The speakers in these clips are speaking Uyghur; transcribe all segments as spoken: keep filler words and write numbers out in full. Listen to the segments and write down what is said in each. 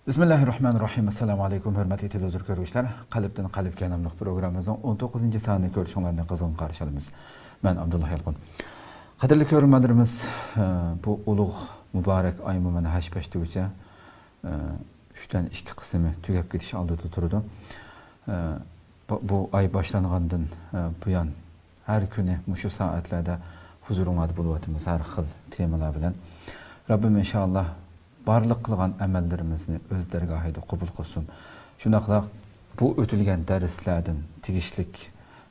بىسمىللاھىررەھمانىررەھىم. ئەسسالامۇ ئەلەيكۇم، ھۆرمەتلىك تېلېۋىزور كۆرگۈچىلەر. قەلبتىن قەلبكە ناملىق پروگراممىمىزنىڭ ئون توققۇزىنچى سانىنى كۆرۈشۈڭلارنى قىزغىن قارشى ئالىمىز. مەن ئابدۇللا يالقۇن. قەدىرلىك كۆرۈرمەنلىرىمىز، ئە، بۇ ئۇلۇغ مۇبارەك ئايمۇ مانا ھەش-پەش دېگۈچە، ئە، ئۈچتىن ئىككى قىسمى تۈگەپ كېتىش ئالدىدا تۇرىدۇ. ئە، بۇ، بۇ ئاي باشلانغاندىن، ئە، بۇيان ھەر كۈنى مۇشۇ سائەتلەردە ھۇزۇرۇڭلاردا بولۇۋاتىمىز ھەر خىل تېمىلار بىلەن. رەببىم ئىنشائاللا بارلىق قىلغان ئەمەللىرىمىزنى ئۆز دەرگاھىدا قوبۇل قىلسۇن. شۇنداقلا بۇ ئۆتۈلگەن دەرسلەردىن تېگىشلىك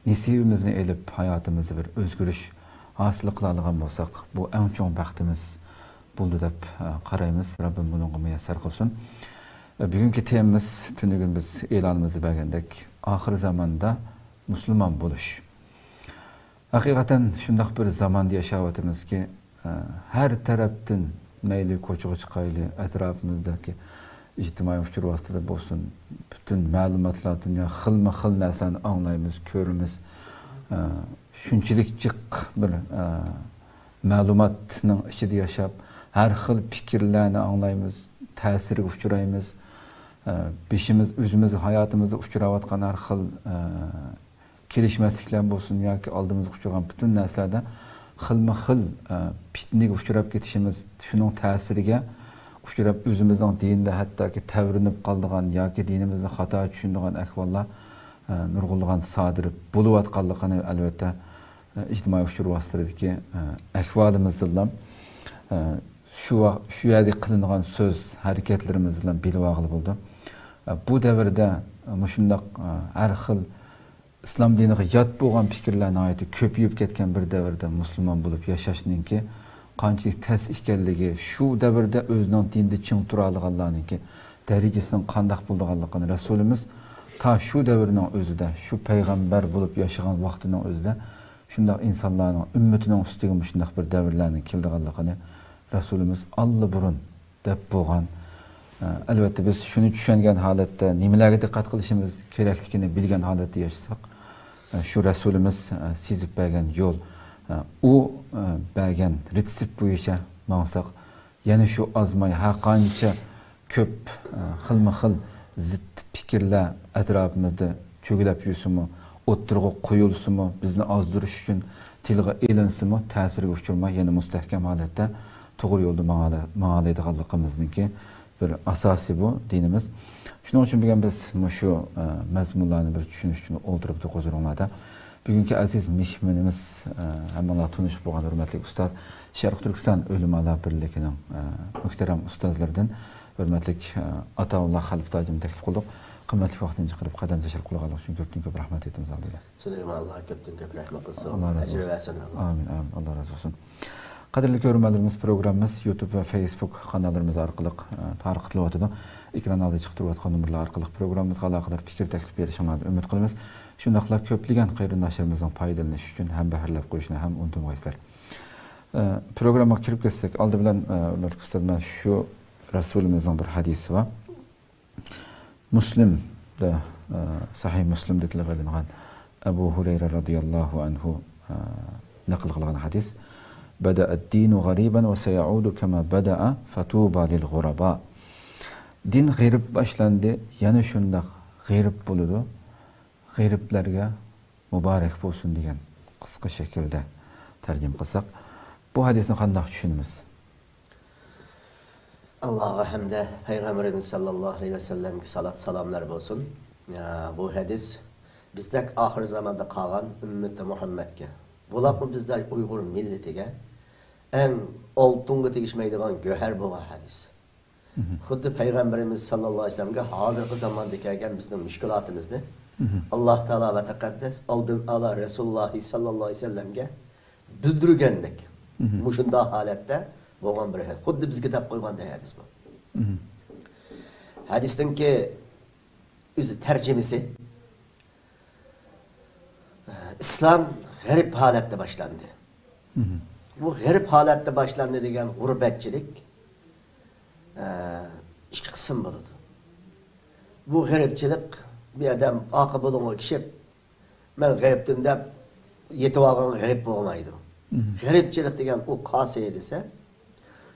نېسىۋىمىزنى ئېلىپ، ھاياتىمىزدا بىر ئۆزگىرىش ھاسىل قىلالىغان بولساق، بۇ ئەڭ چوڭ بەختىمىز بولىدۇ دەپ، ئە، قارايمىز. رەببىم بۇنىڭغا مۇيەسسەر قىلسۇن. ئە، بۈگۈنكى تېمىمىز تۈنۈگۈن بىز ئېلانىمىزدا بەرگەندەك، ئاخىر زاماندا مۇسۇلمان بولۇش. ھەقىقەتەن شۇنداق بىر زاماندا ياشاۋاتىمىزكى، ئە، ھەر تەرەپتىن مەيلى كوچىغا چىقايلى، ئەتراپىمىزدىكى ئىجتىمائىي ئۇچۇر ۋاسىتىلىرى بولسۇن، پۈتۈن مەلۇماتلار دۇنيا خىلمۇ خىل نەرسىلەرنى ئاڭلايمىز، كۆرىمىز. ئە، شۇنچىلىك جىق بىر، ئە، مەلۇماتنىڭ ئىچىدە ياشاپ، ھەر خىل پىكىرلەرنى ئاڭلايمىز، تەسىرگە ئۇچرايمىز. ئە، بېشىمىز، ئۆزىمىز ھاياتىمىزدا ئۇچراۋاتقان ھەر خىل، ئە، كېلىشمەسلىكلەر بولسۇن ياكى ئالدىمىزغا ئۇچرىغان پۈتۈن نەرسىلەردە خىلمۇ خىل، ئە، پىتنىگە ئۇچراپ كېتىشىمىز، شۇنىڭ تەسىرىگە ئۇچراپ، ئۆزىمىزنىڭ دىنىدا ھەتتاكى تەۋرىنىپ قالىدىغان ياكى دىنىمىزنى خاتا چۈشىنىدىغان ئەھۋاللار، ئە، نۇرغۇنلىغان سادىر بولۇۋاتقانلىقىنى، ئەلۋەتتە، ئە، ئىجتىمائىي ئۇچۇر ۋاسىتىلىرىدىكى، ئە، ئەھۋالىمىزدىنلا، ئە، شۇ ۋاق-، شۇ يەردە قىلىنغان سۆز ھەرىكەتلىرىمىز بىلەن بىلىۋالغىلى بولىدۇ. ئە، بۇ دەۋردە، ئە، مۇشۇنداق، ئە، ھەر خىل ئىسلام دىنىغا يات بولغان پىكىرلەر ناھايىتى كۆپىيىپ كەتكەن بىر دەۋردە مۇسۇلمان بولۇپ ياشاشنىڭكى قانچىلىك تەس ئىكەنلىكى، شۇ دەۋردە ئۆزىنىڭ دىنىدا چىڭ تۇرالىغانلارنىڭكى دەرىجىسىنىڭ قانداق بولىدىغانلىقىنى رەسۇلىمىز تا شۇ دەۋرنىڭ ئۆزىدە، شۇ پەيغەمبەر بولۇپ ياشىغان ۋاقتىنىڭ ئۆزىدە شۇنداق ئىنسانلارنىڭ ئۈممىتىنىڭ ئۈستىگە مۇشۇنداق بىر دەۋرلەرنىڭ كېلىدىغانلىقىنى رەسۇلىمىز ئاللىبۇرۇن دەپ بولغان. ئە، ئەلۋەتتە، بىز شۇنى چۈشەنگەن ھالەتتە، نېمىلەرگە دىققەت قىلىشىمىز كېرەكلىكىنى بىلگەن ھالەتتە ياشىساق، ئە، شۇ رەسۇلىمىز، ئە، سىزىپ بەرگەن يول، ئە، ئۇ، ئە، بەرگەن رېتسېپ بويىچە ماڭساق، يەنە شۇ ئازماي، ھەر قانچە كۆپ، ئە، خىلمۇ خىل زىت پىكىرلەر ئەتراپىمىزدا چۆگىلەپ يۈرسىمۇ، ئوتتۇرىغا قويۇلسىمۇ، بىزنى ئازدۇرۇش ئۈچۈن تىلغا ئېلىنسىمۇ، تەسىرگە ئۇچرىماي، يەنە مۇستەھكەم ھالەتتە توغرا يولدا ماڭالا-، ماڭالايدىغانلىقىمىزنىڭكى بىر ئاساسى بۇ دىنىمىز. شۇنىڭ ئۈچۈن بۈگۈن بىز مۇشۇ، ئە، مەزمۇنلارنى بىر چۈشىنىش ئۈچۈن ئولتۇرۇپتۇق ھۇزۇرۇڭلاردا. بۈگۈنكى ئەزىز مېھمىنىمىز، ئە، ھەممىڭلار تونۇشۇپ بولغان ھۆرمەتلىك ئۇستاز، شەرقىي تۈركىستان ئۆلىمالار بىرلىكىنىڭ، ئە، مۆھتەرەم ئۇستازلىرىدىن ھۆرمەتلىك، ئە، ئاتاۋۇللا خەلپىتاجىنى تەكلىپ قىلدۇق. قىممەتلىك ۋاقتىنى چىقىرىپ قەدەم تەشرىپ قىلغانلىقى ئۈچۈن كۆپتىن كۆپ رەھمەت ئېيتىمىز ئالدىدا. سىلەرگىمۇ ئاللا كۆپتىن كۆپ رەھمەت قىلسۇن. ئاللا رازى ئەجىر بولسۇن. بەرسۇن ئاللا. ئامىن، ئامىن. ئاللا رازى بولسۇن. قەدىرلىك كۆرۈرمەنلىرىمىز، پروگراممىمىز يۇتۇب ۋە فېيسبۇك قاناللىرىمىز ئارقىلىق، ئە، تارقىتىلىۋاتىدۇ. ئېكران ئالدىدا چىقىپ تۇرۇۋاتقان نومۇرلار ئارقىلىق پروگراممىمىزغا ئالاقىدار پىكىر تەكلىپ بېرىشىڭلارنى ئۈمىد قىلىمىز. شۇنداقلا كۆپلىگەن قېرىنداشلىرىمىزنىڭ پايدىلىنىشى ئۈچۈن ھەمبەھىرلەپ قويۇشنى ھەم ئۇنتۇمىغايسىلەر. ئە، پروگراممىغا كىرىپ كەتسەك، ئالدى بىلەن، ئە، ھۆرمەتلىك ئۇستاز، مەن شۇ رەسۇلىمىزنىڭ بىر ھەدىسى بار. مۇسلىمدە، ئە، سەھىھ مۇسلىمدا تىلغا ئېلىنغان ئەبۇ ھۇرەيرە رازىياللاھۇ ئەنھۇ، ئە، نەقىل قىلغان ھەدىس. بدأ الدين غريبا وسيعود كما بدأ فطوبى للغرباء. دىن غېرىب باشلاندى، يەنە شۇنداق غېرىب بولىدۇ. غېرىبلەرگە مۇبارەك بولسۇن دېگەن قىسقا شەكىلدە تەرجىمە قىلساق، بۇ ھەدىسنى قانداق چۈشىنىمىز؟ ئاللاغا ھەمدە پەيغەمبىرىمىز ساللاللاھۇ ئەلەيھى ۋەسەللەمگە سالات سالاملار بولسۇن. يا، بۇ ھەدىس بىزدەك ئاخىر زاماندا قالغان ئۈممىتى مۇھەممەدكە، بولۇپمۇ بىزدەك ئۇيغۇر مىللىتىگە ئەڭ ئالتۇنغا تېگىشمەيدىغان گۆھەر بولغان ھەدىس. مھم. خۇددى پەيغەمبىرىمىز ساللاللاھۇ ئەلەيھى ۋەسەللەمگە ھازىرقى زاماندا كەلگەن بىزنىڭ مۈشكۈلاتىمىزنى مھم. ئاللاھ تائالا ۋە تەقەددەس ئالدىن ئالا رەسۇلۇللاھى ساللاللاھۇ ئەلەيھى ۋەسەللەمگە بىلدۈرگەندەك، مھم. مۇشۇنداق ھالەتتە بولغان بىر ھەدىس. خۇددى بىزگە دەپ قويغاندەك ھەدىس بۇ. مھم. ھەدىستىنكى ئۆزى تەرجىمىسى، ئىسلام غېرىب ھالەتتە باشلاندى. مھم. بۇ غېرىب ھالەتتە باشلاندى دېگەن غۇربەتچىلىك، ئە، ئىككى قىسىم بولىدۇ. بۇ غېرىبچىلىك بىر ئادەم ئارقا بۇلۇڭىغا كىشىپ، مەن غېرىبتىم دەپ يېتىۋالغان غېرىب بولمايدۇ. مھم. غېرىبچىلىك دېگەن ئۇ قاسى دېسە،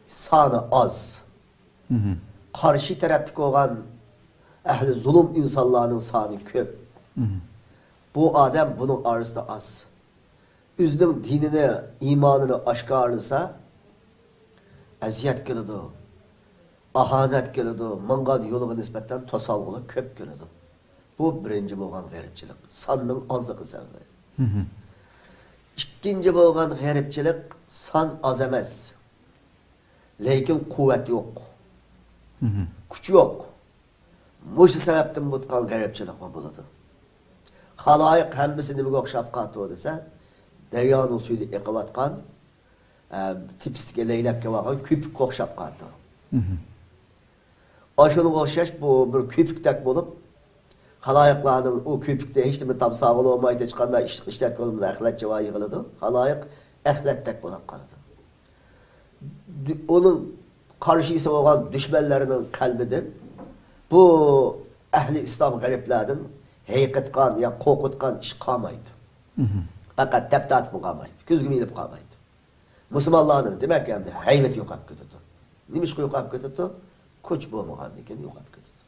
سانى ئاز. مھم. قارشى تەرەپتىكى بولغان ئەھلى زۇلۇم ئىنسانلارنىڭ سانى كۆپ. بۇ ئادەم بۇنىڭ ئارىسىدا ئاز. ئۆزىنىڭ دىنىنى، ئىمانىنى ئاشكارىلىسا، ئەزىيەت كېلىدۇ، ئاھانەت كېلىدۇ، ماڭغان يولىغا نىسبەتەن توسالغۇلار كۆپ كېلىدۇ. بۇ بىرىنچى بولغان غېرىبچىلىق، ساننىڭ ئازلىقى سەۋەبى. ئىككىنچى بولغان غېرىبچىلىق، سان ئاز ئەمەس، لېكىن قۇۋۋەت يوق، كۈچ يوق. مۇشۇ سەۋەبتىن بولغان غېرىبچىلىقمۇ بولىدۇ. خالايىق ھەممىسى نېمىگە ئوخشاپ قالىدۇ دېسە، دەريانىڭ سۈيىدە ئېقىۋاتقان، ئە، تېپىسىدىكى لەيلەپ كېلىۋالغان كۆپۈككە ئوخشاپ قالىدۇ. ئاشۇنىڭغا ئوخشاش بۇ بىر كۆپۈكتەك بولۇپ، خالايىقلارنىڭ ئۇ كۆپۈكتە ھېچنېمە تاپساغىلى بولمايدۇ، ھېچقانداق ئىش، ئىشلەتكىلى بولمايدۇ، ئەخلەت چىۋا يىغىلىدۇ. خالايىق ئەخلەتتەك بولۇپ قالىدۇ. دۈ-، ئۇنىڭ قارشىسى بولغان دۈشمەنلەرنىڭ قەلبىدىن بۇ ئەھلى ئىسلام غېرىبلەردىن ھېيىقىتقان يا قورقۇتقان ئىش قالمايدۇ. پەقەت دەپ تارتىپمۇ قالمايدۇ، كۆزگىمۇ ئېلىپ قالمايدۇ. مۇسۇلمانلارنىڭ، دېمەك، ئەمدى ھەيۋىتى يوقاپ كېتىدۇ. نېمىشقا يوقاپ كېتىدۇ؟ كوچا بولمىغاندىن كېيىن يوقاپ كېتىدۇ.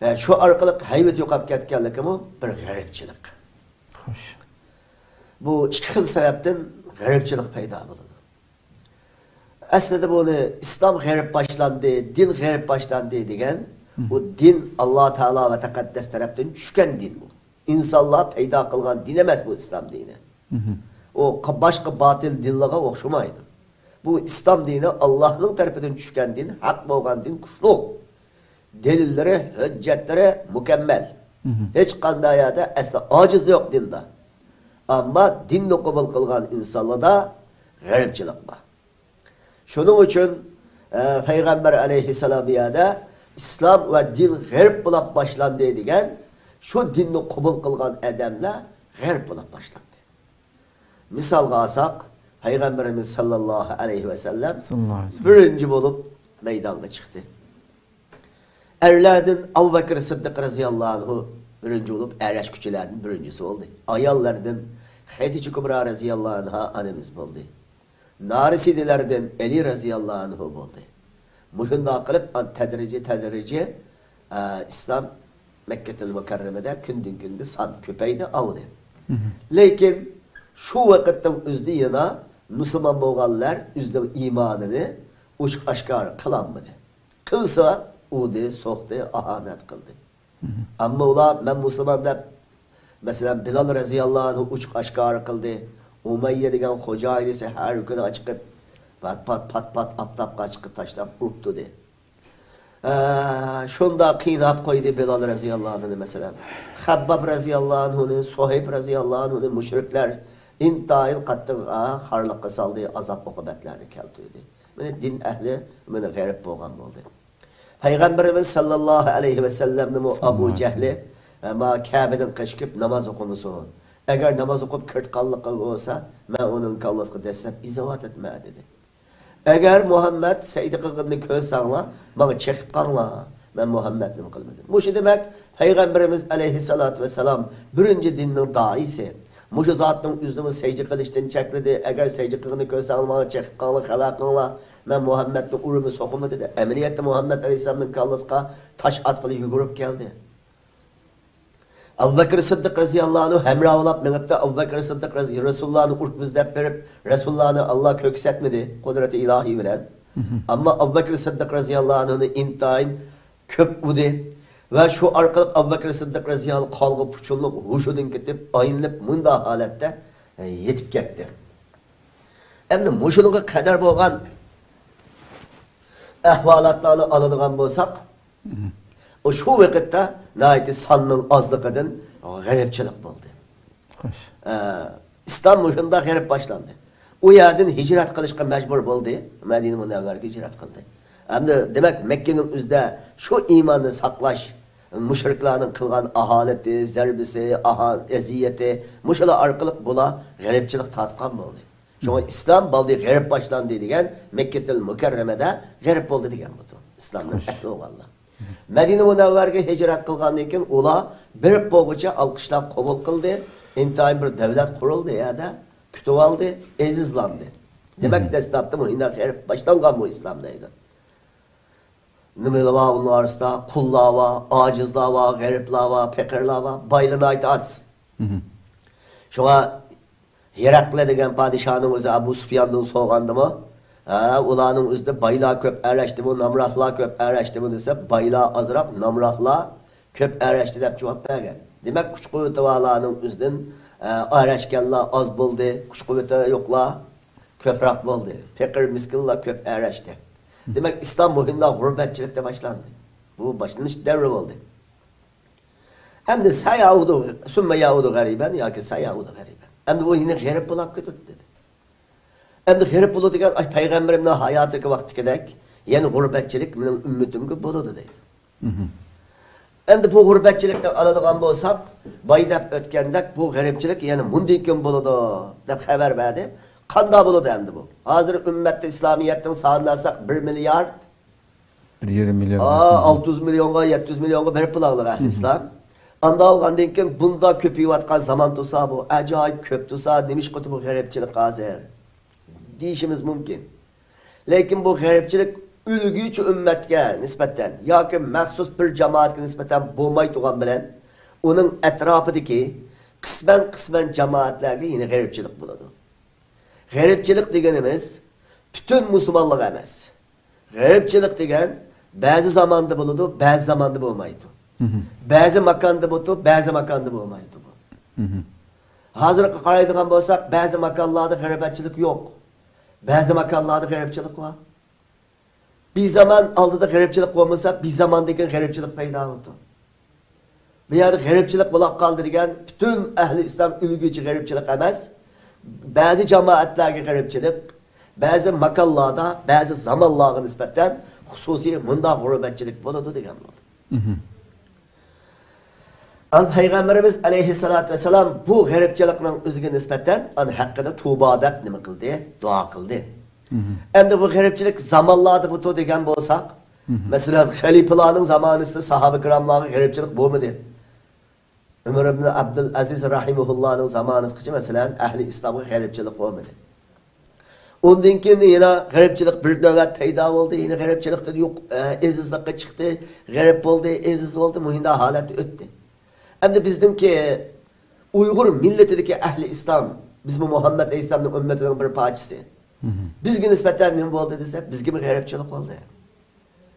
ھە، شۇ ئارقىلىق ھەيۋىتى يوقاپ كەتكەنلىكىمۇ بىر غېرىبچىلىق. خوش. بۇ ئىككى خىل سەۋەبتىن غېرىبچىلىق پەيدا بولىدۇ. ئەسلىدە بۇنى ئىسلام غېرىب باشلاندى، دىن غېرىب باشلاندى دېگەن، بۇ دىن ئاللا تائالا ۋە تەقەددەس تەرەپتىن چۈشكەن دىن بۇ. ئىنسانلار پەيدا قىلغان دىن ئەمەس بۇ ئىسلام دىنى. ئۇ ق-، باشقا باتىل دىنلارغا ئوخشىمايدۇ. بۇ ئىسلام دىنى ئاللانىڭ تەرىپىدىن چۈشكەن دىن، ھەق بولغان دىن، كۈچلۈك. دەلىللىرى، ھۆججەتلىرى مۇكەممەل. ھېچقانداق يەردە ئەسلى ئاجىزلىق يوق دىندا. ئەمما دىننى قوبۇل قىلغان ئىنسانلاردا غېرىبچىلىق بار. شۇنىڭ ئۈچۈن، ئە، پەيغەمبەر ئەلەيھىسسالام بۇ يەردە ئىسلام ۋە دىن غېرىب بولۇپ باشلاندى دېگەن، شۇ دىننى قوبۇل قىلغان ئادەملەر غېرىب بولۇپ باشلاندى. مىسالغا ئالساق، پەيغەمبىرىمىز ساللاللاھۇ ئەلەيھى ۋەسەللەم ساللاللاھۇ ئەلەيھى ۋەسەللەم بىرىنچى بولۇپ مەيدانغا چىقتى. ئەرلەردىن ئەبۇ بەكرى سىددىق رەزىياللاھۇ ئەنھۇ بىرىنچى بولۇپ ئەرەش كۈچىلەردىن بىرىنچىسى بولدى. ئاياللاردىن خەدىچە كۇبرا رەزىياللاھۇ ئەنھا ئانىمىز بولدى. نارىسىدىلەردىن ئەلى رەزىياللاھۇ ئەنھۇ بولدى. مۇشۇنداق قىلىپ، ئان-، تەدرىجىي، تەدرىجىي، ئە، ئىسلام مەككەتۇل مۇكەررەمىدە كۈندىن كۈنگە سان كۆپەيدى، ئاۋدى. لېكىن شۇ ۋاقىتنىڭ ئۆزىدە يەنە مۇسۇلمان بولغانلار ئۆزىنىڭ ئىمانىنى ئوچۇق ئاشكارا قىلالمىدى. قىلسا، ئۇردى، سوقتى، ئاھانەت قىلدى. ئەمما ئۇلار، مەن مۇسۇلمان دەپ، مەسىلەن، بىلال رەزىياللاھۇ ئەنھۇ ئوچۇق ئاشكارا قىلدى. ئۇمەييە دېگەن خوجا ئائىلىسى ھەر كۈنى چىقىپ، پات، پات، پات، پات ئاپتاپقا چىقىپ تاشلاپ ئۇرۇپتۇ دېدى. ئە، شۇنداق قىيناپ قويدى بىلال رەزىياللاھۇ ئەنھۇنى، مەسىلەن. خەبباب رەزىياللاھۇ ئەنھۇنى، سۇھەيب رەزىياللاھۇ ئەنھۇنى مۇشرىكلار ئىنتايىن قاتتىق، ئە، خارلىققا سالدى، ئازاب-ئوقۇبەتلەرنى كەلتۈردى. مانا دىن ئەھلى مانا غېرىب بولغان بولدى. پەيغەمبىرىمىز ساللاللاھۇ ئەلەيھى ۋەسەللەمنىمۇ ئەبۇ جەھلى، ئە، ما كەبىدىن قېچىپ كېلىپ ناماز ئوقۇمىسۇن. ئەگەر ناماز ئوقۇپ كىرىپ قالغانلىقى بولسا، مەن ئۇنىڭ كاللىسىغا دەسسەپ ئىزاۋات ئېتىمەن دېدى. ئەگەر مۇھەممەد سەجدە قىلغىنىنى كۆرسەڭلار، ماڭا چېقىپ قاڭلار. مەن مۇھەممەد نېمە قىلمىدىم. مۇشۇ دېمەك، پەيغەمبىرىمىز ئەلەيھىسسالاتۇ ۋەسسالام بىرىنچى دىننىڭ دائىيسى. مۇشۇ زاتنىڭ ئۆزىنىمۇ سەجدە قىلىشتىن چەكلىدى. ئەگەر سەجدە قىلغىنىنى كۆرسەڭلار، ماڭا چېقىپ قاڭلار، خەۋەر قىلىڭلار. مەن مۇھەممەدنى ئۇرىمۇ سوقىمۇ دېدى. ئەمەلىيەتتە مۇھەممەد ئەلەيھىسسالامنىڭ كاللىسىغا تاش ئاتقىلى يۈگۈرۈپ كەلدى. ئەبۇ بەكرى سىددىق رەزىياللاھۇ ئەنھۇ ھەمراھ بولاپ مېڭىپتۇ. ئەبۇ بەكرى سىددىق رەزى-، رەسۇلۇللانى ئۇرۇپمىز دەپ بېرىپ، رەسۇلۇللانى ئاللا كۆكسەتمىدى، قۇدرىتى ئىلاھىي بىلەن. ئەمما ئەبۇ بەكرى سىددىق رەزىياللاھۇ ئەنھۇنى ئىنتايىن كۆپ ئۇردى. ۋە شۇ ئارقىلىق ئەبۇ بەكرى سىددىق رەزىياللاھۇ قانغا پۇچۇلۇپ، ھوشىدىن كېتىپ، ئايلىنىپ، مۇنداق ھالەتتە، ئە، يېتىپ كەتتى. ئەمدى مۇشۇنىڭغا قەدەر بولغان ئەھۋالاتلارنى ئالىدىغان بولساق، ئۇ شۇ ۋاقىتتا ناھايىتى ساننىڭ ئازلىقىدىن غېرىبچىلىق بولدى. خوش. ئە، ئىسلام مۇشۇنداق غېرىب باشلاندى. ئۇ يەردىن ھىجرەت قىلىشقا مەجبۇر بولدى. مەدىنە مۇنەۋۋەرىگە ھىجرەت قىلدى. ئەمدى دېمەك، مەككىنىڭ ئۆزىدە شۇ ئىماننى ساقلاش، مۇشرىكلارنىڭ قىلغان ئاھانىتى، زەربىسى، ئاھان-، ئەزىيىتى، مۇشۇلار ئارقىلىق بۇلار غېرىبچىلىق تارتقان بولدى. شۇڭا ئىسلام بالدى غېرىب باشلاندى دېگەن، مەككىتىل مۇكەررەمەدە غېرىب بولدى دېگەن بۇ. ئىسلامدىن خوش. ئەھلى بولغانلار. مەدىنە مۇنەۋۋەرگە ھىجرەت قىلغاندىن كېيىن ئۇلار بېرىپ بولغۇچە ئالقىشلاپ قوبۇل قىلدى. ئىنتايىن بىر دۆلەت قۇرۇلدى يەردە. كۈتۈۋالدى، ئېزىزلاندى. دېمەك، دەسلەپتە مۇشۇنداق غېرىب باشلانغان بۇ ئىسلام دەيدۇ. نېمىلەر بار ئۇنىڭ ئارىسىدا؟ قۇللار بار، ئاجىزلار بار، غېرىبلار بار، پېقىرلار بار، بايلار ناھايىتى ئاز. شۇڭا ھېرەقلى دېگەن پادىشاھنىڭ ئۆزى ئەبۇ سۇفياندىن سورىغاندىمۇ، ھە، ئۇلارنىڭ ئۆزىدە بايلار كۆپ ئەرەشتىمۇ، نامراتلار كۆپ ئەرەشتىمۇ دېسە، بايلار ئازراق، نامراتلار كۆپ ئەرەشتى دەپ جاۋاب بەرگەن. دېمەك، كۈچ-قۇۋۋىتى بارلارنىڭ ئۆزىدىن، ئە، ئەرەشكەنلەر ئاز بولدى، كۈچ-قۇۋۋىتى يوقلار كۆپرەك بولدى. پېقىر-مىسكىنلار كۆپ ئەرەشتى. دېمەك، ئىسلام مۇھىمدا غۇربەتچىلىكتە باشلاندى. بۇ باشلىنىش دەۋرى بولدى. ئەمدى سەيەئۇدۇ، سۈممە يەئۇدۇ غەرىبەن ياكى سەيەئۇدۇ غەرىبەن. ئەمدى ئۇ يەنە غېرىب بولاپ كېتىدۇ دېدى. ئەمدى غېرىب بولىدىكەن، ئاي، پەيغەمبىرىمنىڭ ھاياتىدىكى ۋاقتىدىكىدەك يەنە غۇربەتچىلىك مېنىڭ ئۈممىتىمگە بولىدۇ دەيدۇ. ئەمدى بۇ غۇربەتچىلىكنى ئالىدىغان بولساق، باي دەپ ئۆتكەندەك بۇ غېرىبچىلىك يەنە مۇندىن كېيىن بولىدۇ دەپ خەۋەر بەردى. قانداق بولىدۇ ئەمدى بۇ؟ ھازىر ئۈممەتتە ئىسلامىيەتنىڭ سانىنى ئالساق بىر مىليارد، بىر يېرىم مىليارد ئا، ئالتە يۈز مىليونغا، يەتتە يۈز مىليونغا بېرىپ بولالىغان ئەھلى ئىسلام. ئاندا بولغاندىن كېيىن بۇنداق كۆپىيىۋاتقان زامان تۇرسا، بۇ ئەجايىپ كۆپ تۇرسا، نېمىشقا بۇ غېرىبچىلىك ھازىر دېيىشىمىز مۇمكىن. لېكىن بۇ غېرىبچىلىك ئۆلگۈچى ئۈممەتكە نىسبەتەن ياكى مەخسۇس بىر جامائەتكە نىسبەتەن بولماي تۇرغان بىلەن، ئۇنىڭ ئەتراپىدىكى قىسمەن قىسمەن جامائەتلەرگە يەنە غېرىبچىلىك بولىدۇ. غېرىبچىلىك دېگىنىمىز پۈتۈن مۇسۇلمانلىق ئەمەس. غېرىبچىلىك دېگەن بەزى زاماندا بولىدۇ، بەزى زاماندا بولمايدۇ. بەزى ماكاندا بولىدۇ، بەزى ماكاندا بولمايدۇ بۇ. ھازىرغا قارايدىغان بولساق، بەزى ماكانلاردا غېرىبەتچىلىك يوق. بەزى ماكانلاردا غېرىبچىلىك بار. بىر زامان ئالدىدا غېرىبچىلىك بولمىسا، بىر زاماندىن كېيىن غېرىبچىلىك پەيدا بولىدۇ. بۇ يەردە غېرىبچىلىك بولاپ قالدى دېگەن پۈتۈن ئەھلى ئىسلام ئۈلگۈچى غېرىبچىلىك ئەمەس. بەزى جامائەتلەرگە غېرىبچىلىك، بەزى ماكانلاردا، بەزى زامانلارغا نىسبەتەن خۇسۇسىي مۇنداق غۇربەتچىلىك بولىدۇ دېگەن بولدى. ئان پەيغەمبىرىمىز ئەلەيھىسسالاتۇ ۋەسسالام بۇ غېرىبچىلىكنىڭ ئۆزىگە نىسبەتەن ئان ھەققىدە تۇبا دەپ نېمە قىلدى؟ دۇئا قىلدى. ئەمدى بۇ غېرىبچىلىك زامانلاردا بۇتۇ دېگەن بولساق، مەسىلەن، خەلىپىلارنىڭ زامانىسىدا ساھابە كىراملارغا غېرىبچىلىك بولمىدى. ئۆمەر ئىبن ئابدۇل ئەزىز راھىمەھۇللانىڭ زامانىسىغىچە، مەسىلەن، ئەھلى ئىسلامغا غېرىبچىلىق بولمىدى. ئۇندىن كېيىن يەنە غېرىبچىلىق بىر نۆۋەت پەيدا بولدى. يەنە غېرىبچىلىقتىن يۇق-، ئە، ئېزىزلىققا چىقتى. غېرىب بولدى، ئېزىز بولدى، مۇشۇنداق ھالەتتە ئۆتتى. ئەمدى بىزنىڭكى ئۇيغۇر مىللىتىدىكى ئەھلى ئىسلام، بىزمۇ مۇھەممەد ئەلەيھىسسالامنىڭ ئۈممىتىنىڭ بىر پارچىسى. بىزگە نىسبەتەن نېمە بولدى دېسەك، بىزگىمۇ غېرىبچىلىق بولدى.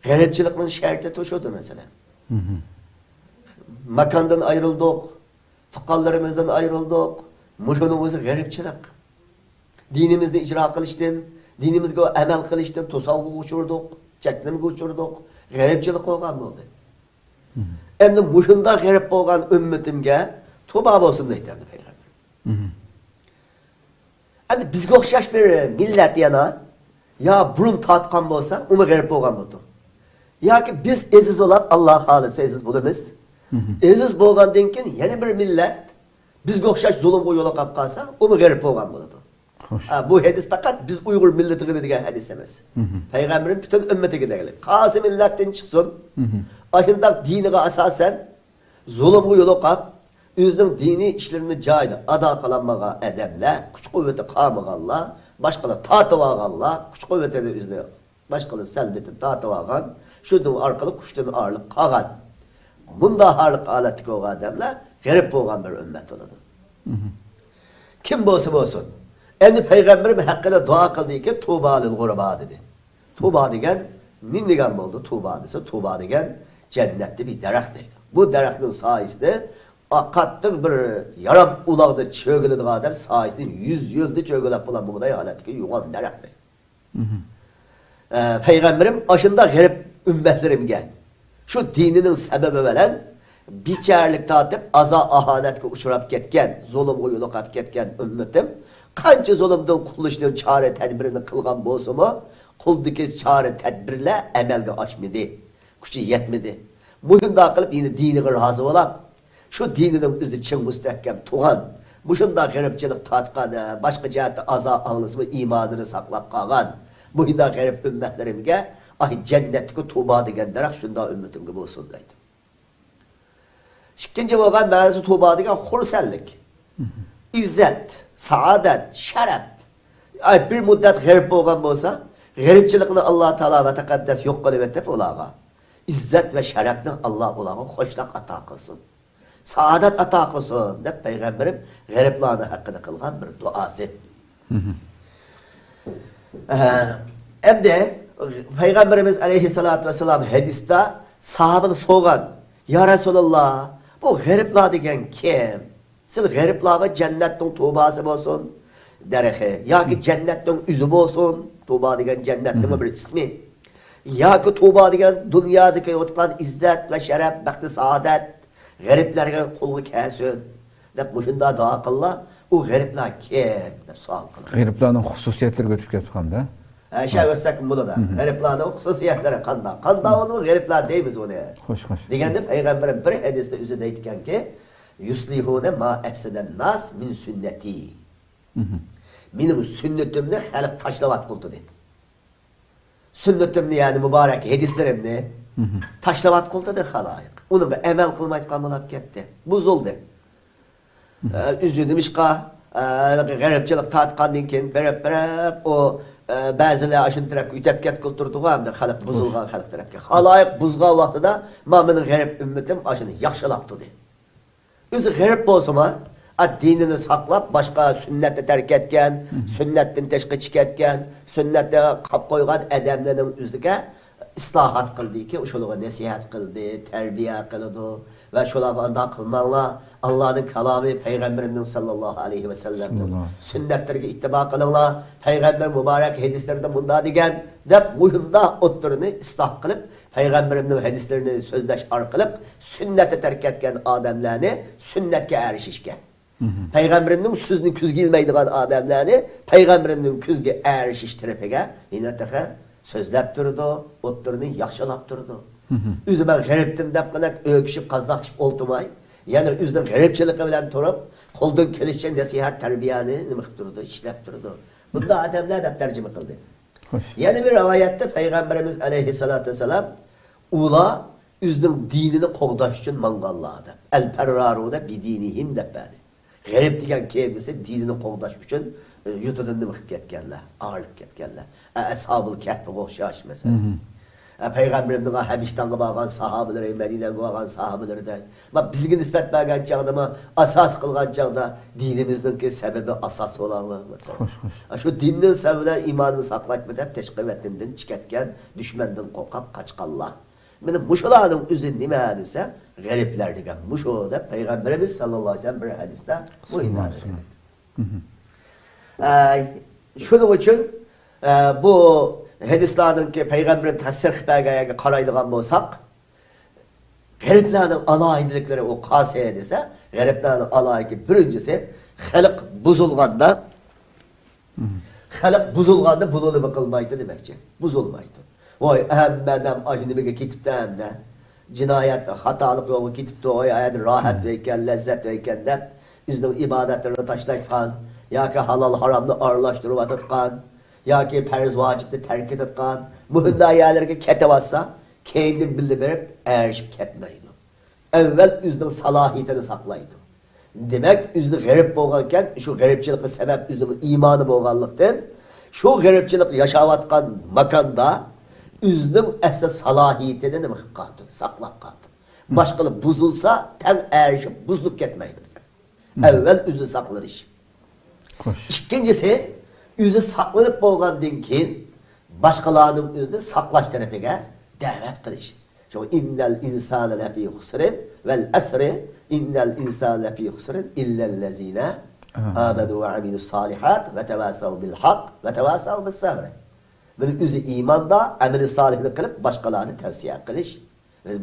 غېرىبچىلىقنىڭ شەرتى توشۇدى، مەسىلەن. ماكاندىن ئايرىلدۇق، تۇغقانلىرىمىزدىن ئايرىلدۇق. مۇشۇنىڭ ئۆزى غېرىبچىلىق. دىنىمىزنى ئىجرا قىلىشتىن، دىنىمىزگە ئەمەل قىلىشتىن توسالغۇغا ئۇچرىدۇق، چەكلىمىگە ئۇچرىدۇق. غېرىبچىلىق بولغان بولدى. ئەمدى مۇشۇنداق غېرىب بولغان ئۈممىتىمگە توبا بولسۇن دەيدۇ ئەمدى پەيغەمبەر. ئەمدى بىزگە ئوخشاش بىر مىللەت يەنە يا بۇرۇن تارتقان بولسا، ئۇمۇ غېرىب بولغان بولىدۇ. ياكى بىز ئېزىز بولاپ، ئاللا خالىسا ئېزىز بولىمىز. ئېزىز بولغاندىن كېيىن يەنە بىر مىللەت بىزگە ئوخشاش زۇلۇمغا يولۇقۇپ قالسا، ئۇمۇ غېرىب بولغان بولىدۇ. خوش. ھە، بۇ ھەدىس پەقەت بىز ئۇيغۇر مىللىتىگە دېگەن ھەدىس ئەمەس. پەيغەمبىرىم پۈتۈن ئۈممىتىگە دېگەنلىك. قايسى مىللەتتىن چىقسۇن، ئاشۇنداق دىنىغا ئاساسەن زۇلۇمغا يولۇقۇپ، ئۆزىنىڭ دىنىي ئىشلىرىنى جايىدا ئادا قىلالمىغان ئادەملەر، كۈچ-قۇۋۋىتى قالمىغانلار، باشقىلار تارتىۋالغانلار، كۈچ-قۇۋۋىتىنى ئۆزىنى باشقىلار سەلبىتىپ تارتىۋالغان، شۇنىڭ ئارقىلىق كۈچتىن ئايرىلىپ قالغان. مۇنداق ھالەتتىكى بولغان ئادەملەر غېرىب بولغان بىر ئۈممەت بولىدۇ. كىم بولسا بولسۇن. ئەمدى پەيغەمبىرىم ھەققىدە دۇئا قىلدىكى، توبا لىل غۇربا دېدى. توبا دېگەن نېمە دېگەن بولدى؟ توبا دېسە، توبا دېگەن جەننەتتە بىر دەرەخ دەيدۇ. بۇ دەرەخنىڭ سايىسىدە قاتتىق بىر يارام ئۇلاغدا چۆگىلىدىغان ئادەم سايىسىدە يۈز يىلدا چۆگىلەپ بولامدۇ دېگەن ھالەتتىكى يوغان دەرەخ دەيدۇ. ئە، پەيغەمبىرىم ئاشۇنداق غېرىب ئۈممەتلىرىمگە شۇ دىنىنىڭ سەۋەبى بىلەن بىچارىلىك تارتىپ، ئازا ئاھانەتكە ئۇچراپ كەتكەن، زۇلۇمغا يولۇقۇپ كەتكەن ئۈممىتىم قانچە زۇلۇمدىن قۇتۇلۇشنىڭ چارە تەدبىرىنى قىلغان بولسىمۇ، قولدىكى چارە تەدبىرلەر ئەمەلگە ئاشمىدى، كۈچى يەتمىدى. مۇشۇنداق قىلىپ يەنە دىنىغا رازى بولاپ، شۇ دىنىنىڭ ئۆزى چىڭ مۇستەھكەم تۇرغان، مۇشۇنداق غېرىبچىلىق تارتقان، باشقا جەھەتتە ئازا ئاڭلىسىمۇ ئىمانىنى ساقلاپ قالغان مۇشۇنداق غېرىب ئۈممەتلىرىمگە، ئاي، جەننەتتىكى توبا دېگەن دەرەخ شۇنداق ئۈممىتىمگە بولسۇن دەيدۇ. ئىككىنچى بولغان مەنىسى توبا دېگەن خۇرسەنلىك، ئىززەت، سائادەت، شەرەپ. ئاي، بىر مۇددەت غېرىب بولغان بولسا، غېرىبچىلىقنى ئاللا تائالا ۋە تەقەددەس يوق قىلىۋېتىپ ئۇلارغا ئىززەت ۋە شەرەپنى ئاللا ئۇلارغا قوشلاق ئاتا قىلسۇن، سائادەت ئاتا قىلسۇن، دەپ پەيغەمبىرىم غېرىبلارنىڭ ھەققىدە قىلغان بىر دۇئاسى. ئە، ئەمدى پەيغەمبىرىمىز ئەلەيھىسسالاتۇ ۋەسسالام ھەدىستە ساھابىلەر سورىغان، يا رەسۇلاللا، بۇ غېرىبلار دېگەن كىم؟ سىز غېرىبلارغا جەننەتنىڭ تۇۋباسى بولسۇن دەرىخى ياكى جەننەتنىڭ ئۆزى بولسۇن، تۇۋبا دېگەن جەننەتنىڭ بىر ئىسمى، ياكى تۇۋبا دېگەن دۇنيادىكى يوتقان ئىززەت ۋە شەرەپ، بەخت سائادەت غېرىبلەرگە قولغا كەلسۇن، دەپ مۇشۇنداق دۇئا قىللا، ئۇ غېرىبلار كىم؟ دەپ سوئال قىلىڭ. غېرىبلارنىڭ خۇسۇسىيەتلىرىگە ئۆتۈپ كەتتۇق ئەمدى. ھە، شۇ ئۆتسەك بولىدۇ. غېرىبلارنىڭ خۇسۇسىيەتلىرى قانداق؟ قانداق ئۇنى غېرىبلار دەيمىز ئۇنى؟ خوش، خوش. دېگەندە پەيغەمبىرىم بىر ھەدىستە ئۆزى دەيدىكەنكى، يۇسلىھۇنە ما ئەفسەدەن ناس مىن سۈننەتى. مېنىڭ سۈننىتىمنى خەلق تاشلاۋاتقۇلتۇدى. سۈننىتىمنى، يەنى مۇبارەك ھەدىسلىرىمنى تاشلاۋاتقۇلتىدى خالايىق. ئۇنىڭغا ئەمەل قىلمايدىغان بولۇپ كەتتى. بۇزۇلدى. ئە، ئۆزى نېمىشقا، ئە، غېرىبچىلىق تارتقاندىن كېيىن بېرىپ، بېرىپ، ئۇ، ئە، بەزىلەر ئاشۇ تەرەپكە ئۆتەپ كەتكىلى تۇرىدىغۇ، ئەمدى خەلق بۇزۇلغان خەلق تەرەپكە. خالايىق بۇزغان ۋاقتىدا، ما مېنىڭ غېرىب ئۈممىتىم ئاشۇنى ياخشىلاپتۇدى. ئۆزى غېرىب بولسىمۇ، ئا، دىنىنى ساقلاپ، باشقا سۈننەتنى تەرك ئەتكەن، سۈننەتتىن تېشقا چىقىپ كەتكەن، سۈننەتنى قاپ قويغان ئادەملەرنىڭ ئۆزىگە ئىسلاھات قىلدىكى، شۇلارغا نەسىھەت قىلدى، تەربىيە قىلىدۇ ۋە شۇلارغا ئانداق قىلماڭلار، ئاللانىڭ كالامى، پەيغەمبىرىمنىڭ ساللاللاھۇ ئەلەيھى ۋەسەللەمنىڭ سۈننەتلىرىگە ئىتتىبا قىلىڭلار، پەيغەمبەر مۇبارەك ھەدىسلىرىدە مۇنداق دېگەن، دەپ مۇشۇنداق ئوتتۇرىنى ئىسلاھ قىلىپ، پەيغەمبىرىمنىڭ ھەدىسلىرىنى سۆزلەش ئارقىلىق سۈننەتنى تەرك ئەتكەن ئادەملەرنى سۈننەتكە ئەگىشىشكە، پەيغەمبىرىمنىڭ سۆزىنى كۆزگە ئىلمايدىغان ئادەملەرنى پەيغەمبىرىمنىڭ كۆزىگە ئەگىشىش تەرىپىگە يەنە تېخى سۆزلەپ تۇرىدۇ، ئوتتۇرىنى ياخشىلاپ تۇرىدۇ. ئۆزى مەن غېرىبتىم دەپ قېنەك ئۆكۈشۈپ، قازناقشىپ ئولتۇرماي، يەنە ئۆزىنىڭ غېرىبچىلىقى بىلەن تۇرۇپ، قولدىن كېلىشىچە نەسىھەت، تەربىيەنى نېمە قىلىپ تۇرىدۇ، ئىشلەپ تۇرىدۇ. بۇنداق ئادەملەر دەپ تەرجىمە قىلدى. خوش. يەنە بىر رىۋايەتتە پەيغەمبىرىمىز ئەلەيھىسسالاتۇ ۋەسسالام، ئۇلار ئۆزىنىڭ دىنىنى قوغداش ئۈچۈن ماڭغانلار دەپ، ئەل پەررارۇنە بىدىنىھىم دەپ بەردى. غېرىب دېگەن كېلىمىسى دىنىنى قوغداش ئۈچۈن، ئە، يۇرتىدىن نېمە قىلىپ كەتكەنلەر، ئايرىلىپ كەتكەنلەر. ئە، ئەسھابۇل كەھپىگە ئوخشاش مەسىلەن. ئە، پەيغەمبىرىمنىڭ ھەبىشىستانغا بارغان ساھابىلىرى، مەدىنەگە بارغان ساھابىلىرىدەك. ما بىزگە نىسبەت بەرگەن چاغدىمۇ، ئاساس قىلغان چاغدا دىنىمىزنىڭكى سەۋەبى ئاساس بولاڭلار، مەسىلەن. خوش، خوش. شۇ دىننىڭ سەۋەبى بىلەن ئىمانىنى ساقلايتتى دەپ، تەشقى ۋەتەندىن چىقىپ كەتكەن، دۈشمەندىن قورقۇپ قاچقانلار. مانا مۇشۇلارنىڭ ئۆزى نېمە دېسە، غېرىبلەر دېگەن مۇشۇ دەپ پەيغەمبىرىمىز ساللاللاھۇ ئەلەيھى ۋەسەللەم بىر ھەدىستە بۇ ئىنايەت قىلدى. ئە، شۇنىڭ ئۈچۈن، ئە، بۇ ھەدىسلارنىڭكى پەيغەمبىرىم تەپسىر قىلىپ بەرگەن يەرگە قارايدىغان بولساق، غېرىبلارنىڭ ئالاھىدىلىكلىرى ئۇ قايسى دېسە، غېرىبلارنىڭ ئالاھىدىلىكى بىرىنچىسى، خەلق بۇزۇلغاندا، خەلق بۇزۇلغاندا بۇنى نېمە قىلمايدۇ دېمەكچى. بۇزۇلمايدۇ. ۋاي، ھەممە ئادەم ئاشۇ نېمىگە كېتىپتۇ ئەمدى. جىنايەت، خاتالىق يولىغا كېتىپتۇ، ۋاي، ئايەردە راھەت ۋەيكەن، لەززەت ۋەيكەن دەپ، ئۆزىنىڭ ئىبادەتلىرىنى تاشلايدىغان ياكى ھالال ھارامنى ئارىلاشتۇرۇۋاتىدىغان ياكى پەرز ۋاجىپنى تەرك ئېتىدىغان، مۇشۇنداق يەرلەرگە كېتىۋاتسا، كەينىدىن بىللە بېرىپ ئەگىشىپ كەتمەيدۇ. ئەۋۋەل ئۆزىنىڭ سالاھىيىتىنى ساقلايدۇ. دېمەك، ئۆزى غېرىب بولغانكەن، شۇ غېرىبچىلىقى سەۋەب ئۆزىنىڭ ئىمانى بولغانلىقتىن، شۇ غېرىبچىلىق ياشاۋاتقان ماكاندا ئۆزىنىڭ ئەسلى سالاھىيىتىنى نېمە قىلىپ قالىدۇ؟ ساقلاپ قالىدۇ. باشقىلار بۇزۇلسا، تەڭ ئەگىشىپ بۇزۇلۇپ كەتمەيدۇ. ئەۋۋەل ئۆزى ساقلىنىش. خوش. ئىككىنچىسى، ئۆزى ساقلىنىپ بولغاندىن كېيىن، باشقىلارنىڭ ئۆزىنى ساقلاش تەرىپىگە دەۋەت قىلىش. شۇڭا، «إن الإنسان لفي خسر، والعصر، إن الإنسان لفي خسر، إلا الذين آمنوا وعملوا الصالحات وتواصوا بالحق وتواصوا بالصبر.» بۇنى ئۆزى ئىماندا ئەمەلى سالىھنى قىلىپ، باشقىلارنى تەۋسىيە قىلىش،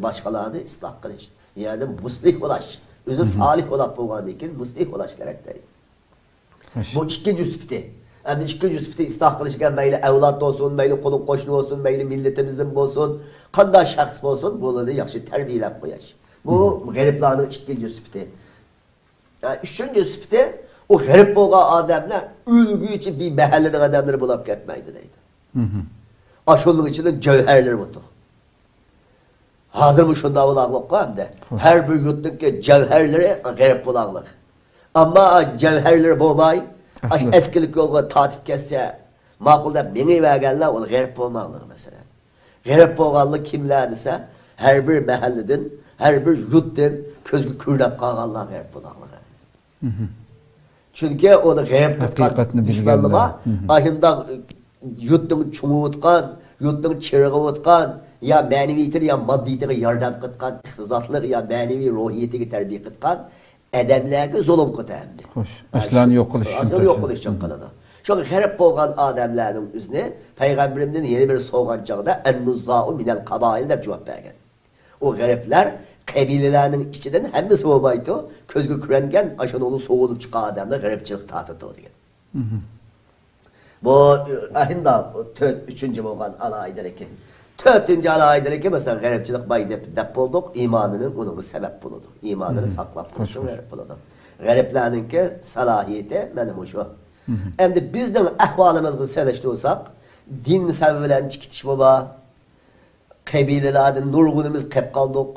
باشقىلارنى ئىسلاھ قىلىش. يەنى مۇسلىھ بولاش. ئۆزى سالىھ بولاپ بولغاندىن كېيىن مۇسلىھ بولاش كېرەك دەيدۇ. بۇ ئىككىنچى سۈپىتى. ئەمدى ئىككىنچى سۈپىتى ئىسلاھ قىلىشكە مەيلى ئەۋلاد بولسۇن، مەيلى قولۇم قوشنا بولسۇن، مەيلى مىللىتىمىزدىن بولسۇن، قانداق شەخس بولسۇن، بۇلارنى ياخشى تەربىيەلەپ قويۇش. بۇ غېرىبلارنىڭ ئىككىنچى سۈپىتى. ئە، ئۈچىنچى سۈپىتى، ئۇ غېرىب بولغان ئادەملەر ئۆلگۈچە بىر مەھەللىنىڭ ئادەملىرى بولۇپ كەتمەيدۇ دەيدۇ. ئاشۇنىڭ ئىچىدە جەۋھەرلىرى بولىدۇ. ھازىرمۇ شۇنداق بولاغلىققۇ ئەمدى. ھەر بىر يۇرتنىڭكى جەۋھەرلىرى غېرىب بولاغلىق. ئەمما جەۋھەرلىرى بولماي، ئەسلى ئەسكىلىك يولغا تارتىپ كەتسە، ماقۇل دەپ مېڭىۋەرگەنلەر ئۇ غېرىب بولماقلىق مەسىلەن. غېرىب بولغانلار كىملەر دېسە، ھەر بىر مەھەللىدىن، ھەر بىر يۇرتتىن كۆزگە كۆرۈنۈپ قالغانلار غەرب بۇلاقلىرى. چۈنكى ئۇنى غەرب تۇتقان ھەقىقەتنى دۈشمەنلىرى بار. بىلگەنلەر. ئاشۇنداق يۇرتنىڭ چوڭىيىۋاتقان، يۇرتنىڭ چىرىغىۋاتقان، يا مەنىۋىيىتىگە، يا ماددىيىتىغا ياردەم قىلىدىغان، ئىقتىسادلىق يا مەنىۋى روھىيىتىگە تەربىيە قىلىدىغان ئادەملەرگە زۇلۇم قىلىدۇ ئەمدى. خوش، ئاشۇلارنى يوق قىلىش ئۈچۈن ئاشۇلارنى يوق تىرىشىدۇ. قىلىش ئۈچۈن قىلىدۇ. شۇڭا غەرب بولغان ئادەملەرنىڭ ئۆزىنى پەيغەمبىرىمدىن يەنە بىر سوغان چاغدا ئەننۇزائۇ مىنەل قابائىل دەپ جاۋاب بەرگەن. ئۇ غەربلەر قەبىلىلەرنىڭ ئىچىدىن ھەممىسى بولمايدۇ، كۆزگە كۆرۈنگەن ئاشۇنىڭ سوۋۇلۇپ چىققان ئادەملەر غەربچىلىق تارتىدۇ دېگەن. بۇ ئەھىندا تۆت، ئۈچىنچى بولغان ئالاھىدىلىكى. تۆتىنچى ئالاھىدىلىكى، مەسىلەن، غەربچىلىق باي دەپ، دەپ بولدۇق، ئىمانىنى ئۇنىڭغا سەۋەب بولىدۇ. ئىمانىنى ساقلاپ قېلىشىغا غەرب بولىدۇ. غەربلەرنىڭكى سالاھىيىتى مانا مۇشۇ. ئەمدى بىزنىڭ ئەھۋالىمىزغا سېلىشتۇرساق، دىن سەۋەبى بىلەن چىقىتىشمۇ بار. قەبىلىلەردىن نۇرغۇنىمىز قېلىپ قالدۇق.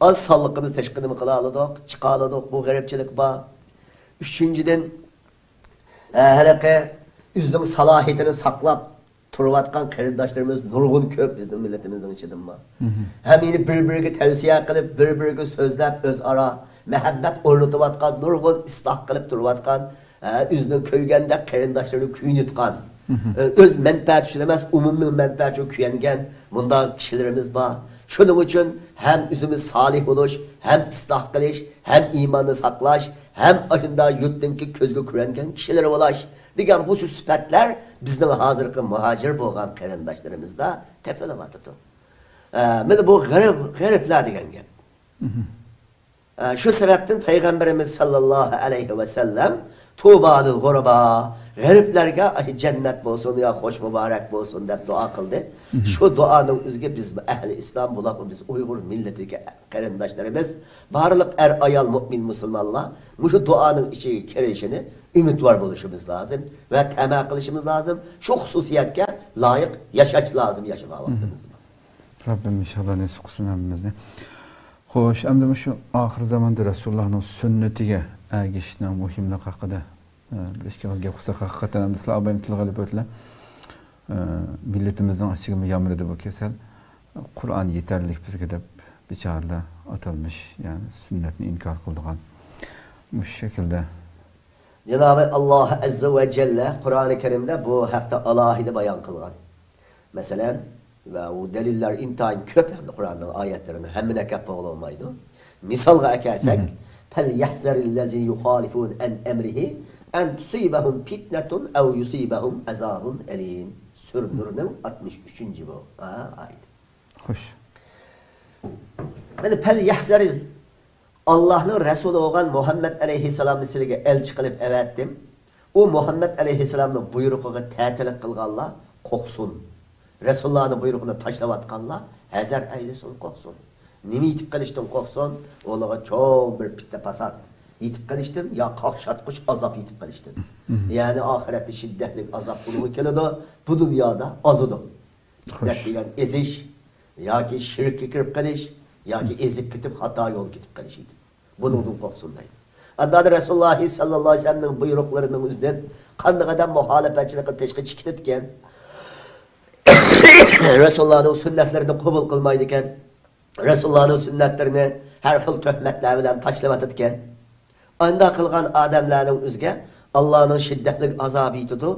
ئاز سانلىقىمىز تېخى نېمە قىلالىدۇق، چىقالىدۇق، بۇ غەربچىلىك بار. ئۈچىنچىدىن، ئە، ھېلىقى ئۆزىنىڭ سالاھىيىتىنى ساقلاپ تۇرۇۋاتقان قېرىنداشلىرىمىز نۇرغۇن كۆپ بىزنىڭ مىللىتىمىزنىڭ ئىچىدىمۇ. ھەم يەنە بىر-بىرىگە تەۋسىيە قىلىپ، بىر-بىرىگە سۆزلەپ، ئۆزئارا مۇھەببەت ئورنىتىۋاتقان، نۇرغۇن ئىسلاھ قىلىپ تۇرۇۋاتقان، ھە، ئۆزىنىڭ كۆيگەندەك قېرىنداشلىرىنى كۆيۈنۈتقان، ئۆ-، ئۆز مەنپەئەتى ئۈچۈن ئەمەس، ئومۇمنىڭ مەنپەئەتى ئۈچۈن كۆيۈنگەن مۇنداق كىشىلىرىمىز بار. شۇنىڭ ئۈچۈن ھەم ئۆزىمىز سالىھ بولۇش، ھەم ئىسلاھ قىلىش، ھەم ئىماننى ساقلاش، ھەم ئاشۇنداق يۇرتنىڭكى كۆزگە كۆرۈنگەن كىشىلىرى بولاش دېگەن بۇ شۇ سۈپەتلەر بىزنىڭ ھازىرقى مۇھاجىر بولغان قېرىنداشلىرىمىزدا تېپىلىۋاتىدۇ. ئە، مانا بۇ غەرب، غەربلەر دېگەن گەپ. ئە، شۇ سەۋەبتىن پەيغەمبىرىمىز ساللاللاھۇ ئەلەيھى ۋەسەللەم، «تۇبا لىل غۇربا»، غەرىبلەرگە ئاشۇ جەننەت بولسۇن يا خوش مۇبارەك بولسۇن دەپ دۇئا قىلدى. شۇ دۇئانىڭ ئۆزىگە بىز ئەھلى ئىسلام بولۇپ، بىز ئۇيغۇر مىللىتىدىكى قېرىنداشلىرىمىز، بارلىق ئەر-ئايال مۇئمىن مۇسۇلمانلار مۇشۇ دۇئانىڭ ئىچىگە كىرىشىنى ئۈمىدۋار بولۇشىمىز لازىم ۋە تەمە قىلىشىمىز لازىم. شۇ خۇسۇسىيەتكە لايىق ياشاش لازىم ياشىغان ۋاقتىمىزدا. رەببىم ئىنشاللا نېسىپ قىلسۇن ھەممىمىزنى. خوش، ئەمدى مۇشۇ ئاخىر زاماندا رەسۇلۇللانىڭ سۈننىتىگە ئەگىشىشنىڭ مۇھىملىقى ھەققىدە، ئە، بىر ئىككى ئاغىز گەپ قىلساق، ھەقىقەتەن ئەمدى سىلەر ئابايىم تىلغا ئېلىپ ئۆتتىلەر. ئە، مىللىتىمىزنىڭ ئىچىگىمۇ يامرىدى بۇ كېسەل. قۇرئان يېتەرلىك بىزگە دەپ بىچارىلەر ئاتالمىش، يەنى سۈننەتنى ئىنكار قىلىدىغان مۇشۇ شەكىلدە. جانابى ئاللاھ ئەززە ۋە جەللە قۇرئانى كەرىمدە بۇ ھەقتە ئالاھىدە بايان قىلغان. مەسىلەن، ۋە ئۇ دەلىللەر ئىنتايىن كۆپ ھەمدە قۇرئاننىڭ ئايەتلىرىنى ھەممىنى ئەكەپ بولغىلى بولمايدۇ. مىسالغا ئەكەلسەك، «فَلْيَحْذَرِ الَّذِينَ يُخَالِفُونَ عَنْ أَمْرِهِ أَنْ تُصِيبَهُمْ فِتْنَةٌ أَوْ يُصِيبَهُمْ عَذَابٌ أَلِيمٌ». سۈرە نۇرنىڭ ئاتمىش ئۈچىنچى بۇ ئايىتى. خوش. مانا، «فَلْيَحْذَرِ» ئاللاھنىڭ رەسۇلى بولغان مۇھەممەد ئەلەيھىسسالامنى سىلىگە ئەلچى قىلىپ ئەۋەتتىم. ئۇ مۇھەممەد ئەلەيھىسسالامنىڭ بۇيرۇقىغا تەتىلىك قىلغانلار قورقسۇن. رەسۇلۇللانىڭ بۇيرۇقىنى تاشلاۋاتقانلار ھەزەر ئەيلىسۇن، قورقسۇن. نېمە يېتىپ قېلىشتىن قورقسۇن؟ ئۇلارغا چوڭ بىر پىتنە پاسات يېتىپ قېلىشتىن يا قاقشاتقۇچ ئازاب يېتىپ قېلىشتىن. يەنى ئاخىرەتتە شىددەتلىك ئازاب ئۇلارغا كېلىدۇ، بۇ دۇنيادا ئازىدۇ. خوش. دەپ دېگەن ئېزىش ياكى شىرككە كىرىپ قېلىش ياكى ئېزىپ كېتىپ خاتا يولغا كېتىپ قېلىش يېتىدۇ. بۇنىڭدىن قورقسۇن دەيدۇ. ئاندىن رەسۇلۇللاھ سەللەللاھۇ ئەلەيھى ۋەسەللەمنىڭ بۇيرۇقلىرىنىڭ ئۆزىدىن قانداق ئادەم مۇخالىپەتچىلىكقا تېشىغا چىقىدىكەن. رەسۇلۇللاھنىڭ سۈننەتلىرىنى قوبۇل قىلمايدىكەن. رەسۇلۇللاھنىڭ سۈننەتلىرىنى ھەر خىل تۆھمەتلەر بىلەن تاشلىۋاتىدىكەن. ئانداق قىلغان ئادەملەرنىڭ ئۆزىگە ئاللانىڭ شىددەتلىك ئازابى يېتىدۇ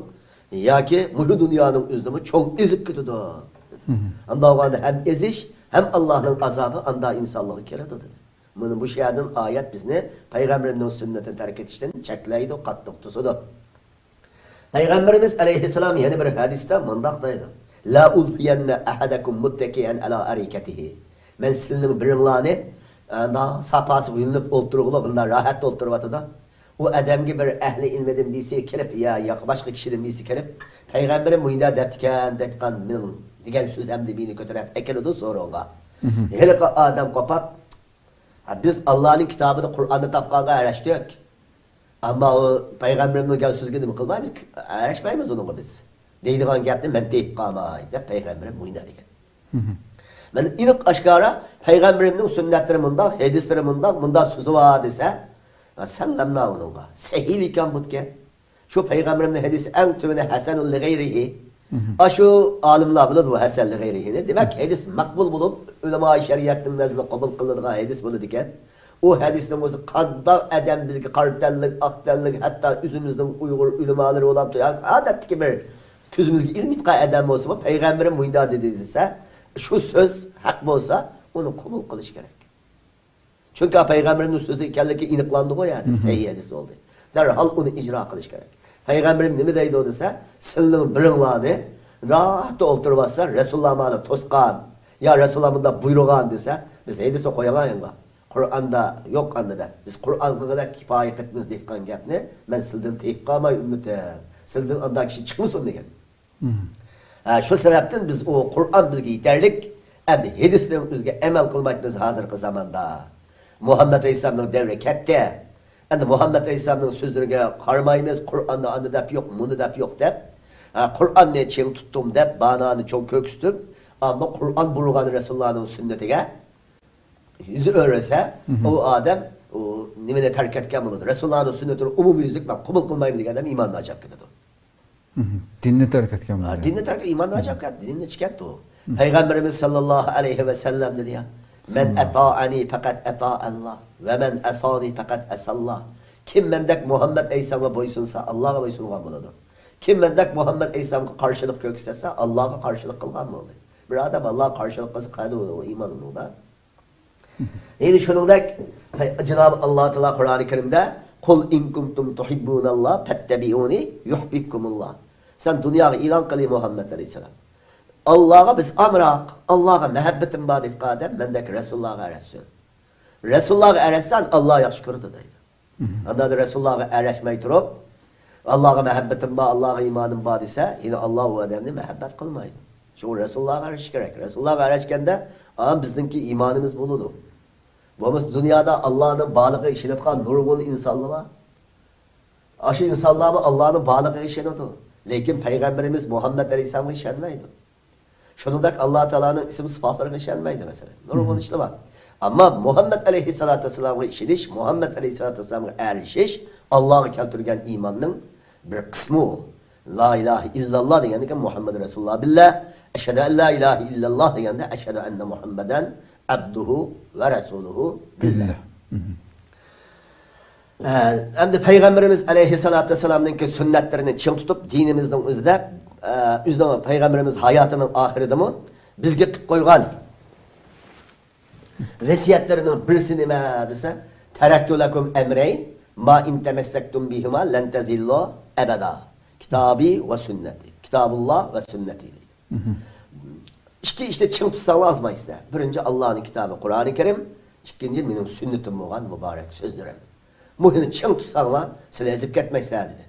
ياكى مۇشۇ دۇنيانىڭ ئۆزىدىمۇ چوڭ ئېزىپ كېتىدۇ. ئانداق بولغاندا ھەم ئېزىش، ھەم ئاللانىڭ ئازابى ئاندا ئىنسانلارغا كېلىدۇ دېدى. مانا بۇ شۇ يەردىن ئايەت بىزنى پەيغەمبىرىمنىڭ سۈننىتىنى تەرك ئېتىشتىن چەكلەيدۇ، قاتتىق توسىدۇ. پەيغەمبىرىمىز ئەلەيھىسسالام يەنە بىر ھەدىستە مۇنداق دەيدۇ، «لَا أُلْفِيَنَّ أَحَدَكُمْ مُتَّكِئًا عَلَى أَرِيكَتِهِ». مەن سىلىنىڭ بىرىڭلارنى، ئە، ساپاسىغا يۆلىنىپ ئولتۇرغىلى، راھەت ئولتۇرۇۋاتىدۇ. ئۇ ئادەمگە بىر ئەھلى ئىلمىدىن بىرسى كېلىپ، يا، يا باشقا كىشىدىن بىرسى كېلىپ، پەيغەمبىرىم مۇنداق دەپتىكەن، دەيدىغان مېنىڭ دېگەن سۆز ئەمدى مېنى كۆتۈرۈپ ئەكېلىدۇ سورۇنغا. ھېلىقى ئادەم قوپاپ، «ھە، بىز ئاللانىڭ كىتابىدا، قۇرئاندا تاپقانغا ئەرەشتۇق. ئەمما ئۇ پەيغەمبىرىمنىڭ گەپ سۆزىگە نېمە قىلمايمىز، ئەرەشمەيمىز ئۇنىڭغا بىز» دەيدىغان گەپنى مەن دەپ قالماي دەپ پەيغەمبىرىم مۇنداق دېگەن. مەن ئېنىق ئاشكارا پەيغەمبىرىمنىڭ سۈننەتلىرى مۇنداق، ھەدىسلىرى مۇنداق، مۇنداق سۆزى بار دېسە، سەللەمنا ئۇنىڭغا. سەھىھ ئىكەن بۇتكەن. شۇ پەيغەمبىرىمنىڭ ھەدىسى ئەڭ تۆۋىنى ھەسەنۇل لىغەيرىھى. ئاشۇ ئالىملار بىلىدۇ ھەسەننى غەيرىھىنى. دېمەك، ھەدىس مەقبۇل بولۇپ، ئۆلىمائى شەرىئەتنىڭ نەزىرىدە قوبۇل قىلىنىدىغان ھەدىس بولىدىكەن. ئۇ ھەدىسنىڭ ئۆزى قانداق ئادەم بىزگە قارا تەنلىك، ئاق تەنلىك، ھەتتا ئۆزىمىزنىڭ ئۇيغۇر ئۆلىمالىرى بولامتۇ ياكى ئادەتتىكى بىر كۆزىمىزگە ئىلمىيدىغان ئادەم بولسىمۇ، پەيغەمبىرىم مۇنداق دېدى دېسە، شۇ سۆز ھەق بولسا، ئۇنى قوبۇل قىلىش كېرەك. چۈنكى پەيغەمبىرىمنىڭ سۆزى ئىكەنلىكى ئېنىقلاندىغۇ يەنى، سەھىھ ھەدىس بولدى. دەرھال ئۇنى ئىجرا قىلىش كېرەك. پەيغەمبىرىم نېمە دەيدۇ دېسە، سىلىنىڭ بىرىڭلارنى راھەتتە ئولتۇرۇۋاتسا، رەسۇلۇللا مانا توسقان، يا رەسۇلۇللا مۇنداق بۇيرۇغان دېسە، بىز ھەدىسنى قويالايىڭلار. قۇرئاندا يوق ئاندا دەپ. بىز قۇرئانغا دەپ كىپايە قىلىپمىز دېيىتقان گەپنى مەن سىلىدىن تېيىپ قالماي، ئۈممىتىم. سىلىدىن ئانداق كىشى چىقمىسۇن دېگەن. ھە، شۇ سەۋەبتىن بىز ئۇ قۇرئان بىزگە يېتەرلىك، ئەمدى ھەدىسنىڭ ئۆزىگە ئەمەل قىلمايمىز ھازىرقى زاماندا. مۇھەممەد ئەلەيھىسسالامنىڭ دەۋرى كەتتى. ئەمدى مۇھەممەد ئەلەيھىسسالامنىڭ سۆزلىرىگە قارىمايمىز، قۇرئاندا ئاندا دەپ يوق، مۇندا دەپ يوق دەپ. ھە، قۇرئاننى چىڭ تۇتتۇم دەپ، بانانى چوڭ كۆرسىتىپ، ئەمما قۇرئان بۇيرۇغان رەسۇلۇللانىڭ سۈننىتىگە يۈز ئۆرۈسە، ئۇ ئادەم ئۇ نېمىنى تەرك ئەتكەن بولىدۇ؟ رەسۇلۇللانىڭ سۈننىتىنى ئومۇميۈزلۈك مەن قوبۇل قىلمايمەن دېگەن ئادەم ئىماننى ئاجاپ كېتىدۇ. دىننى تەرك ئەتكەن ھە، بولىدۇ. دىننى تەرك، ئىماننى ئاجاپ كەتتى، دىننى چىقەتتى ئۇ. پەيغەمبىرىمىز ساللاللاھۇ ئەلەيھى ۋەسەللەم دېدى يا، مەن ئەتائەنى پەقەت ئەتائەللا، ۋە مەن ئەسانى پەقەت ئەساللا. كىم مەندەك مۇھەممەد ئەلەيھىسسالامغا بويسۇنسا، ئاللاغا بويسۇنغان بولىدۇ. كىم مەندەك مۇھەممەد ئەلەيھىسسالامغا قارشىلىق كۆرسەتسە، ئاللاغا قارشىلىق قىلغان بولدى. بىر ئادەم ئاللاغا قارشىلىق قىلسا، قەدە ئۇ ئىمان ئۇنىڭدا. يەنى شۇنىڭدەك، جانابى ئاللا تائالا قۇرئانى كەرىمدە، قۇل ئىن كۇنتۇم تۇھىببۇناللا فەتتەبىئۇنى يۇھبىبكۇمۇللا. سەن دۇنياغا ئېلان قىلى، مۇھەممەد ئەلەيھىسسالام. ئاللاغا بىز ئامراق، ئاللاغا مەھەببىتىم بار دەيدىغان ئادەم مەندەك رەسۇللارغا ئەرەشسۇن. رەسۇللارغا ئەرەشسەڭ، ئاللا ياخشى كۆرىدۇ دەيدۇ. ئاندىن رەسۇللارغا ئەرەشمەي تۇرۇپ، ئاللاغا مەھەببىتىم بار، ئاللاغا ئىمانىم بار دېسە، يەنە ئاللا ئۇ ئادەمنى مەھەببەت قىلمايدۇ. شۇڭا رەسۇللارغا ئەرىشىش كېرەك. رەسۇللارغا ئەرەشكەندە، ئا، بىزنىڭكى ئىمانىمىز بولىدۇ. بولمىسا دۇنيادا ئاللانىڭ بارلىقىغا ئىشىنىۋاتقان نۇرغۇن ئىنسانلار بار. ئاشۇ ئىنسانلارمۇ ئاللانىڭ بارلىقىغا ئىشىنىدۇ. لېكىن پەيغەمبىرىمىز مۇھەممەد ئەلەيھىسسالامغا ئىشەنمەيدۇ. شۇنىڭدەك ئاللا تائالانىڭ ئىسىم سىپاتلىرىغا ئىشەنمەيدۇ، مەسىلەن. نۇرغۇن ئىشلار بار. ئەمما مۇھەممەد ئەلەيھىسسالاتۇ ۋەسسالامغا ئىشىنىش، مۇھەممەد ئەلەيھىسسالاتۇ ۋەسسالامغا ئەرىشىش ئاللاغا كەلتۈرگەن ئىماننىڭ بىر قىسمى ئۇ. لا ئىلاھە ئىللاللا دېگەندىكىن مۇھەممەد رەسۇلۇللا بىللە، ئەشھەدۇ ئەن لا ئىلاھە ئىللاللا دېگەندە ئەشھەدۇ ئەننە مۇھەممەدەن ئەبدۇھۇ ۋە رەسۇلۇھۇ بىللە. بىللە. ئە، ئەمدى پەيغەمبىرىمىز ئەلەيھىسسالاتۇ ۋەسسالامنىڭكى سۈننەتلىرىنى چىڭ تۇتۇپ، دىنىمىزنىڭ ئۆزىدە، ئە، ئۆزىنىڭ پەيغەمبىرىمىز ھاياتىنىڭ ئاخىرىدىمۇ بىزگە قىلىپ قويغان ۋەسىيەتلىرىنىڭ بىرسى نېمە دېسە، تەرەكتۇ لەكۇم ئەمرەين ما ئىن تەمەسسەكتۇم بىھىما لەن تەزىللۇ ئەبەدا. كىتابى ۋە سۈننەتى. كىتابۇللا ۋە سۈننەتى دەيدۇ. ئىككى ئىشنى چىڭ تۇتساڭلار ئازمايسىلەر. بىرىنچى، ئاللانىڭ كىتابى قۇرئانى كەرىم، ئىككىنچى، مېنىڭ سۈننىتىم بولغان مۇبارەك سۆزلىرىم. مۇشۇنى چىڭ تۇتساڭلار، سىلەر ئېزىپ كەتمەيسىلەر، دېدى.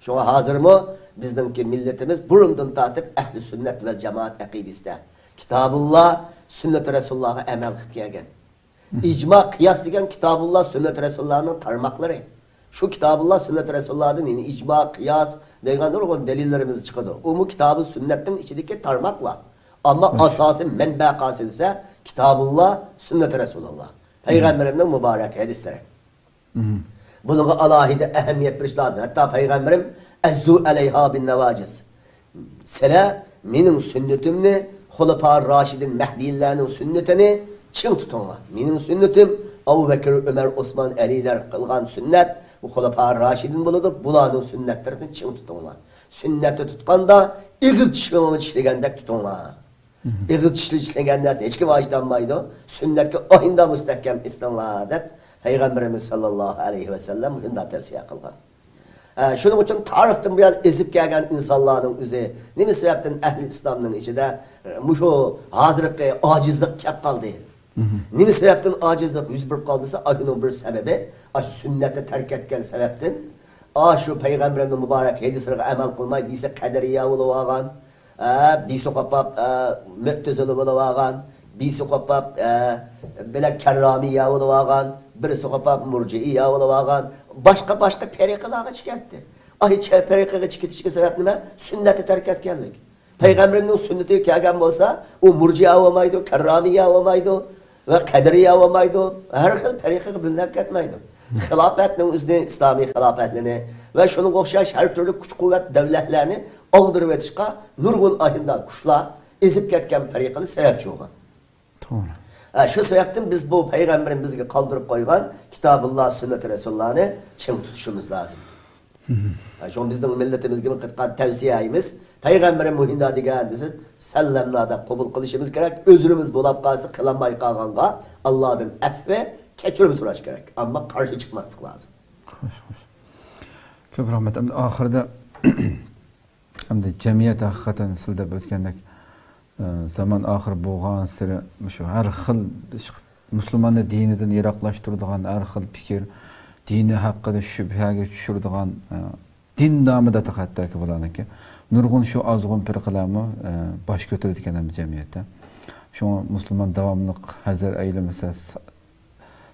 شۇڭا ھازىرمۇ بىزنىڭكى مىللىتىمىز بۇرۇندىن تارتىپ ئەھلى سۈننەت ۋەل جامائەت ئەقىدىسىدە كىتابۇللا، سۈننەتى رەسۇلۇللاغا ئەمەل قىلىپ كەلگەن. ئىجما، قىياس دېگەن كىتابۇللا، سۈننەت رەسۇلۇللانىڭ تارماقلىرى. شۇ كىتابۇللا، سۈننەت رەسۇلۇللادىن يەنە ئىجما، قىياس دەيدىغان نۇرغۇن دەلىللىرىمىز چىقىدۇ. ئۇمۇ كىتابۇ سۈننەتنىڭ ئىچىدىكى تارماقلار. ئەمما ئاساسىي مەنبە قايسى دېسە، كىتابۇللا، سۈننەت رەسۇلۇللا. پەيغەمبىرىمنىڭ مۇبارەك ھەدىسلىرى. بۇنىڭغا ئالاھىدە ئەھمىيەت بېرىش لازىم. ھەتتا پەيغەمبىرىم، ئەززۇ ئەلەيھا بىن نەۋاجىز. سىلەر مېنىڭ سۈننىتىمنى، خۇلەپا راشىدىن مەھدىيلەرنىڭ سۈننىتىنى چىڭ تۇتۇڭلار. مېنىڭ سۈننىتىم ئەبۇ بەكرى، ئۆمەر، ئوسمان، ئەلىلەر قىلغان سۈننەت، بۇ خۇلەپا راشىدىن بولىدۇ، بۇلارنىڭ سۈننەتلىرىنى چىڭ تۇتۇڭلار. سۈننەتنى تۇتقاندا ئېغىز چىشلىرىڭلارنى چىشلىگەندەك تۇتۇڭلار. ئېغىز چىشلىرى چىشلىگەن نەرسىنى ھېچكىم ئاجىتالمايدۇ. سۈننەتكە ئاينىدا مۇستەھكەم ئېسىلىڭلار، دەپ پەيغەمبىرىمىز ساللاللاھۇ ئەلەيھى ۋەسەللەم مۇشۇنداق تەۋسىيە قىلغان. ئە، شۇنىڭ ئۈچۈن تارىختىن بۇيان ئېزىپ كەلگەن ئىنسانلارنىڭ ئۆزى نېمە سەۋەبتىن ئەھلى ئىسلامنىڭ ئىچىدە، ئە، مۇشۇ ھازىرقى ئاجىزلىق كەپ قالدى؟ نېمە سەۋەبتىن ئاجىزلىق يۈز بېرىپ قالدى دېسە، ئاشۇنىڭ بىر سەۋەبى، ئاشۇ سۈننەتنى تەرك ئەتكەن سەۋەبتىن، ئاشۇ پەيغەمبىرىمنىڭ مۇبارەك ھەدىسلىرىگە ئەمەل قىلماي، بىرسى قەدىرىيە بولۇپ ئالغان، ئە، بىرسى قوپاپ، ئە، مۆتىزىلە بولۇپ ئالغان، بىرسى قوپاپ، ئە، بىلەن كەررامىيە بولۇپ ئالغان، بىرسى قوپاپ مۇرجىئىيە بولۇپ ئالغان، باشقا-باشقا پەرىقىلارغىچە كەتتى. ئاي، چە-، پەرىقىگە كېتىشكە سەۋەب نېمە؟ سۈننەتنى تەرك ئەتكەنلىك. پەيغەمبىرىمنىڭ سۈننىتىگە كەلگەن بولسا، ئۇ مۇرجىئە بولمايدۇ، كەررامىيە بولمايدۇ ۋە قەدىرىيە بولمايدۇ، ھەر خىل پەرىقىگە بۆلۈنۈپ كەتمەيدۇ. خىلاپەتنىڭ ئۆزىنى، ئىسلامىي خىلاپەتنى ۋە شۇنىڭغا ئوخشاش ھەر تۈرلۈك كۈچ-قۇۋۋەت، دەۋلەتلەرنى ئاغدۇرۇۋېتىشقا نۇرغۇن ئاھىندا كۈچلەر ئېزىپ كەتكەن پەرىقىنى سەۋەبچى بولغان. توغرا. ھە، شۇ سەۋەبتىن بىز بۇ پەيغەمبىرىمىز بىزگە قالدۇرۇپ قويغان كىتابۇللا، سۈننىتى رەسۇلۇللانى چىڭ تۇتۇشىمىز لازىم. ھە، شۇڭا بىزنىڭ مىللىتىمىزگە قىلغان تەۋسىيەيمىز، پەيغەمبىرىم مۇھىنداق دېگەن دېسە، سەللەملا دەپ قوبۇل قىلىشىمىز كېرەك. ئۆزلىرىمىز بولاپ قالسا، قىلالماي قالغانغا ئاللادىن ئەپۋى، كەچۈرۈم سوراش كېرەك. ئەمما قارشى چىقماسلىق لازىم. خوش، خوش. كۆپ رەھمەت. ئەمدى ئاخىرىدا ئەمدى جەمئىيەت ھەقىقەتەن سىز دەپ ئۆتكەندەك، ئە، زامان ئاخىر بولغانسېرى مۇشۇ ھەر خىل مۇسۇلماننى دىنىدىن يىراقلاشتۇرىدىغان ھەر خىل پىكىر، دىنى ھەققىدە شۈبھەگە چۈشۈرىدىغان، ئە، دىن نامىدا ھەتتاكى بۇلارنىڭكى نۇرغۇن شۇ ئازغۇن پىرقىلەرمۇ، ئە، باش كۆتۈرىدىكەن ئەمدى جەمئىيەتتە. شۇڭا مۇسۇلمان داۋاملىق ھەزەر ئەيلىمىسە،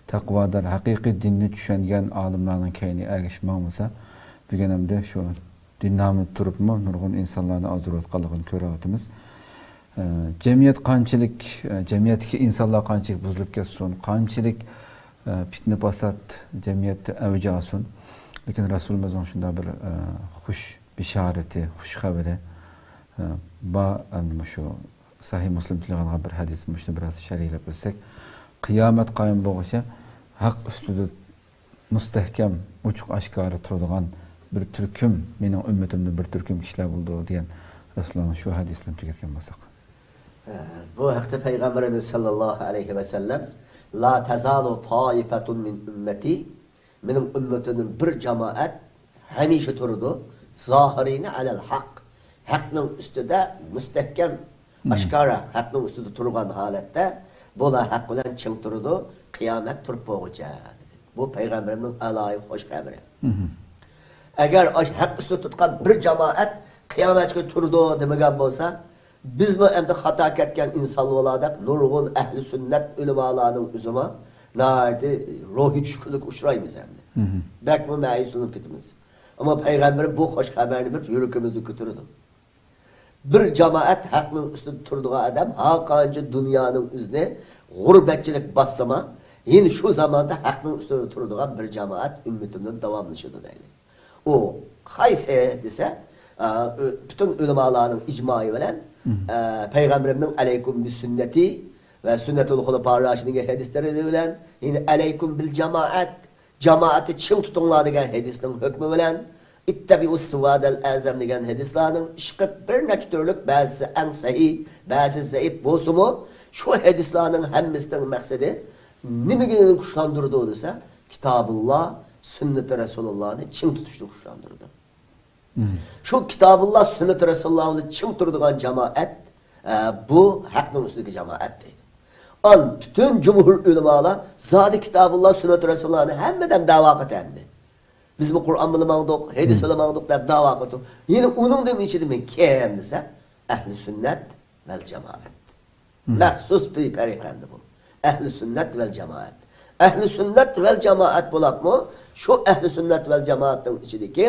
تەقۋادار، ھەقىقىي دىننى چۈشەنگەن ئالىملارنىڭ كەينىگە ئەگىشىپ ماڭمىسا، بۈگۈن ئەمدى شۇ دىن نامىدا تۇرۇپمۇ نۇرغۇن ئىنسانلارنى ئازدۇرۇۋاتقانلىقىنى كۆرۈۋاتىمىز. ئە، جەمئىيەت قانچىلىك، ئە، جەمئىيەتتىكى ئىنسانلار قانچىلىك بۇزۇلۇپ كەتسۇن، قانچىلىك، ئە، پىتنە-پاسات جەمئىيەتتە ئەۋج ئالسۇن، لېكىن رەسۇلىمىزنىڭ شۇنداق بىر، ئە، خۇش بېشارىتى، خۇش خەۋىرى، ئە، بار. ئەمدى مۇشۇ سەھىھ مۇسلىم تىلغا ئالغان بىر ھەدىس، مۇشۇنى بىراز شەرھلەپ ئۆتسەك، قىيامەت قايىم بولغۇچە ھەق ئۈستىدە مۇستەھكەم، ئوچۇق ئاشكارا تۇرىدىغان بىر تۈركۈم، مېنىڭ ئۈممىتىمدىن بىر تۈركۈم كىشىلەر بولىدۇ، دېگەن رەسۇلۇللانىڭ شۇ ھەدىسى بىلەن تۈگەتكەن بولساق. بۇ ھەقتە پەيغەمبىرىمىز سەللەللاھۇ ئەلەيھى ۋەسەللەم، لا تەزالۇ تائىپەتۇن مىن ئۈممەتى، مېنىڭ ئۈممىتىمدىن بىر جامائەت ھەمىشە تۇرىدۇ، زاھىرىنە ئەلەل ھەق، ھەقنىڭ ئۈستىدە مۇستەھكەم، ئاشكارا ھەقنىڭ ئۈستىدە تۇرغان ھالەتتە، بۇلار ھەق بىلەن چىڭ تۇرىدۇ، قىيامەت تۇرۇپ بولغۇچە، دېدى. بۇ پەيغەمبىرىمنىڭ ئالاھىدە خوش خەۋىرى. ئەگەر ئاش-، ھەق ئۈستىدە تۇتقان بىر جامائەت قىيامەتكە تۇرىدۇ دېمىگەن بولسا، بىزمۇ ئەمدى خاتا كەتكەن ئىنسان بولا دەپ نۇرغۇن ئەھلى سۈننەت ئۆلىمالارنىڭ ئۆزىمۇ ناھايىتى روھىي چۈشكۈنلۈككە ئۇچرايمىز ئەمدى. بەكمۇ مەيۈسلىنىپ كېتىمىز. ئەمما پەيغەمبىرىم بۇ خوش خەۋەرنى بېرىپ يۈرىكىمىزنى كۆتۈرىدۇ. بىر جامائەت ھەقنىڭ ئۈستىدە تۇرىدىغان ئادەم، ھەرقانچە دۇنيانىڭ ئۆزىنى غۇربەتچىلىك باسسىمۇ، يەنە شۇ زاماندا ھەقنىڭ ئۈستىدە تۇرىدىغان بىر جامائەت ئۈممىتىمدىن داۋاملىشىدۇ دەيلى. ئۇ قايسى دېسە، ئە، ئۆ-، پۈتۈن ئۆلىمالارنىڭ ئىجمائى بىلەن، ئە، پەيغەمبىرىمنىڭ ئەلەيكۇم بى سۈننەتى ۋە سۈننەتۇل خۇلەپا راشىدىن دېگەن ھەدىسلىرى بىلەن، يەنە ئەلەيكۇم بىل جامائەت، جامائەتنى چىڭ تۇتۇڭلار دېگەن ھەدىسنىڭ ھۆكمى بىلەن، ئىتتەبىئۇس سىۋادەل ئەزەم دېگەن ھەدىسلارنىڭ ئىشقىپ بىر نەچچە تۈرلۈك، بەزىسى ئەڭ سەھىھ، بەزىسى زەئىپ بولسىمۇ، شۇ ھەدىسلارنىڭ ھەممىسىنىڭ مەقسىتى نېمىگە كۈچلەندۈرىدۇ دېسە، كىتابۇللا، سۈننىتى رەسۇلۇللانى چىڭ تۇتۇشنى كۈچلەندۈرىدۇ. شۇ كىتابۇللا، سۈننىتى رەسۇلۇللا بىلەن چىڭ تۇرىدىغان جامائەت، ئە، بۇ ھەقنىڭ ئۈستىدىكى جامائەت دەيدۇ. ئان پۈتۈن جۇمھۇر ئۆلىمالار زادى كىتابۇللا، سۈننىتى رەسۇلۇللانى ھەممىدەم دەۋا قىلىدۇ ئەمدى. بىزمۇ قۇرئان بىلەن ماڭدۇق، ھەدىس بىلەن ماڭدۇق دەپ دەۋا قىلىدۇ. يەنە ئۇنىڭدىن ئىچىدىمۇ كىم دېسە، ئەھلى سۈننەت ۋەل جامائەت. مەخسۇس بىر پەرىقەندە بۇ. ئەھلى سۈننەت ۋەل جامائەت. ئەھلى سۈننەت ۋەل جامائەت بولاپمۇ، شۇ ئەھلى سۈننەت ۋەل جامائەتنىڭ ئىچىدىكى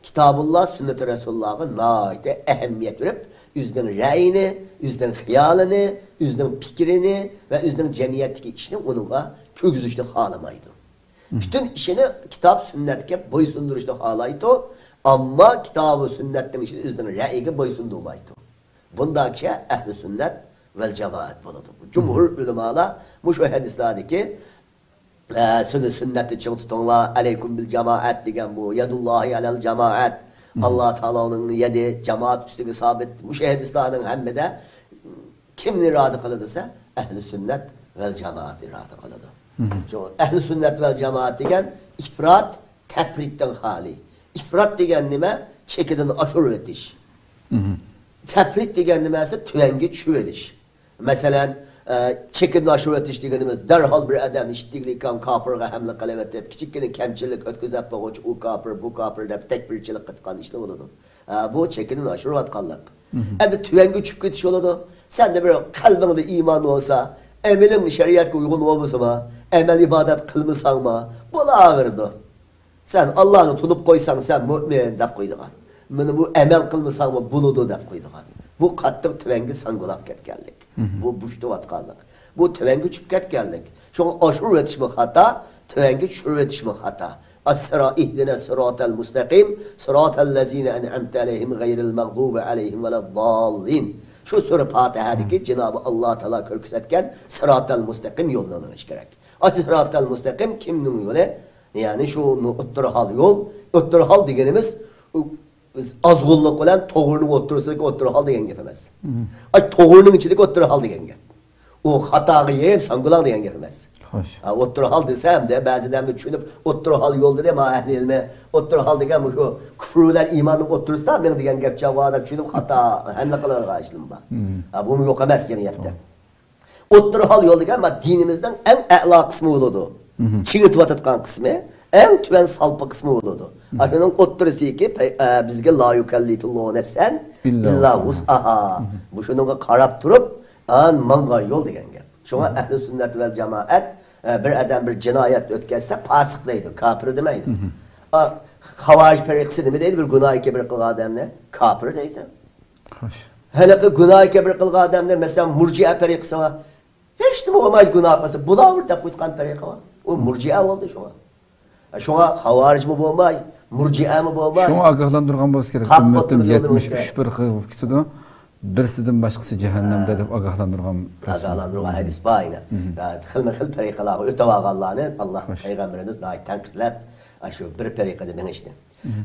كىتابۇللا، سۈننىتى رەسۇلۇللاغا ناھايىتى ئەھمىيەت بېرىپ، ئۆزىنىڭ رەئىيىنى، ئۆزىنىڭ خىيالىنى، ئۆزىنىڭ پىكرىنى ۋە ئۆزىنىڭ جەمئىيەتتىكى ئىشىنى ئۇنىڭغا كىرگۈزۈشنى خالىمايدۇ. پۈتۈن ئىشىنى كىتاب سۈننەتكە بويسۇندۇرۇشنى خالايدۇ، ئەمما كىتابى سۈننەتنىڭ ئىشىنى ئۆزىنىڭ رەئىيىگە بويسۇندۇرمايدۇ. بۇنداق كىشى ئەھلى سۈننەت ۋەل جامائەت بولىدۇ. جۇمھۇر ئۆلىمالار مۇشۇ ھەدىسلەردىكى، ئە، سۈننە-، سۈننەتنى چىڭ تۇتۇڭلار، ئەلەيكۇم بىل جامائەت دېگەن بۇ، يەدۇللاھى ئەلەل جامائەت، ئاللا تائالانىڭ يەدى جامائەت ئۈستىگە سابىت. مۇشۇ ھەدىسلارنىڭ ھەممىدە كىمنى ئىرادە قىلىدۇ دېسە، ئەھلى سۈننەت ۋەل جامائەت ئىرادە قىلىدۇ. شۇ ئەھلى سۈننەت ۋەل جامائەت دېگەن ئىپرات، تەپرىتتىن خالىي. ئىپرات دېگەن نېمە؟ چېكىدىن ئاشۇرۇۋېتىش. تەپرىت دېگەن نېمە دېسە، تۆۋەنگە چۈشۈۋېلىش. مەسىلەن، ئە، چېكىدىن ئاشۇرۇۋېتىش دېگىنىمىز، دەرھال بىر ئادەم ئىشتىكلىكام كاپىرغا ھەملە قىلىۋېتىپ، كىچىككىنە كەمچىلىك ئۆتكۈزۈپ بولغۇچە، ئۇ كاپىر، بۇ كاپىر دەپ تەكپىرچىلىك قىلىدىغان ئىشلار بولىدۇ. ھە، بۇ چېكىدىن ئاشۇرۇۋاتقانلىق. ئەمدى تۆۋەنگە چۈشۈپ كېتىش بولىدۇ. سەندە بىر قەلبىڭدە ئىمان بولسا، ئەمىلىڭ شەرىئەتكە ئۇيغۇن بولمىسىمۇ، ئەمەل ئىبادەت قىلمىساڭمۇ بولاۋېرىدۇ. سەن ئاللانى تونۇپ قويساڭ، سەن مۆمىن دەپ قويىدىغان. مانا بۇ ئەمەل قىلمىساڭمۇ بولىدۇ دەپ قويىدىغان. بۇ قاتتىق تۆۋەنگە ساڭگىلاپ كەتكەنلىك. بۇ بوشىتىۋاتقانلىق. بۇ تۆۋەنگە چۈشۈپ كەتكەنلىك. شۇڭا ئاشۇرۇۋېتىشمۇ خاتا، تۆۋەنگە چۈشۈرۈۋېتىشمۇ خاتا. ئەسسىرا-، ئىھدىنەس سىراتەل مۇستەقىم، سىراتەللەزىنە ئەنئەمتە ئەلەيھىم غەيرىل مەغدۇبى ئەلەيھىم ۋەلەدداللىن. شۇ سۈرە پاتىھەدىكى جىنابى ئاللا تائالا كۆرسەتكەن سىراتەل مۇستەقىم يولنى مېڭىش كېرەك. ئاشۇ سىراتەل مۇستەقىم كىمنىڭ يولى؟ يەنى شۇ مۇ-، ئوتتۇرا ھال يول. ئوتتۇرا ھال دېگىنىمىز، ئۇ، بىز ئازغۇنلۇق بىلەن توغرىنىڭ ئوتتۇرىسىدىكى ئوتتۇرا ھال دېگەن گەپ ئەمەس. ئاي، توغرىنىڭ ئىچىدىكى ئوتتۇرا ھال دېگەن گەپ. ئۇ خاتاغا يېرىم ساڭگۇلاڭ دېگەن گەپ ئەمەس. خوش. ھە، ئوتتۇرا ھال دېسەم، دە، بەزىدە ئەمدى چۈشىنىپ، ئوتتۇرا ھال يول دېدى، ما ئەھلى ئىلمى. ئوتتۇرا ھال دېگەن مۇشۇ كۇفر بىلەن ئىماننىڭ ئوتتۇرىسىدا مېڭ دېگەن گەپ چاغ ئادەم چۈشىنىپ خاتا ھەملە قىلىدىغان ئىشلىرىمۇ بار. ھە، بۇمۇ يوق ئەمەس جەمئىيەتتە. توغرا. ئوتتۇرا ھال يول دېگەن، ما، دىنىمىزنىڭ ئەڭ ئەلا قىسمى بولىدۇ. چىڭىتىۋاتىدىغان قىسمى، ئەڭ تۆۋەن سالپا قىسمى بولىدۇ. ئاشۇنىڭ ئوتتۇرىسىكى پەي-، ئە، بىزگە لا يۇكەللىفۇللاھۇ نەفسەن ئىللا ئىللا ۋۇسئاھا. ۋۇسئاھا. مۇشۇنىڭغا قاراپ تۇرۇپ، ئان ماڭغان يول دېگەن گەپ. شۇڭا ئەھلى سۈننەت ۋەل جامائەت، ئە، بىر ئادەم بىر جىنايەت ئۆتكەزسە پاسىق دەيدۇ، كاپىر دېمەيدۇ. ئا، خاۋارىج پەرىقىسى نېمە دەيدۇ؟ بىر گۇناھى كەبىر قىلغان ئادەمنى كاپىر دەيدۇ. خوش. ھېلىقى گۇناھى كەبىر قىلغان ئادەمنى، مەسىلەن، مۇرجىئە پەرىقىسى بار. ھېچنېمە بولمايدۇ، گۇناھ قىلسا بولاۋېرىدۇ دەپ قويغان پەرىقە بار. ئۇ مۇرجىئە بولدى شۇڭا. شۇڭا خاۋارىجمۇ بولماي، مۇرجىئەمۇ بولماي. شۇڭا ئاگاھلاندۇرغان بولسا كېرەك. تاپ ئۈممىتىم ئوتتۇرىدا يەتمىش ئۈچ پىرقە بولۇپ كېتىدۇ. بىرسىدىن باشقىسى جەھەننەمدە دەپ ئاگاھلاندۇرغان. ئاگاھلاندۇرغان ھەدىس بار ئەينى. خىلمۇ خىل پەرىقىلەرگە ئۆتۈۋالغانلارنى ئاللا پەيغەمبىرىمىز ناھايىتى تەنقىدلەپ، ئاشۇ بىر پەرىقىدە مېڭىشنى.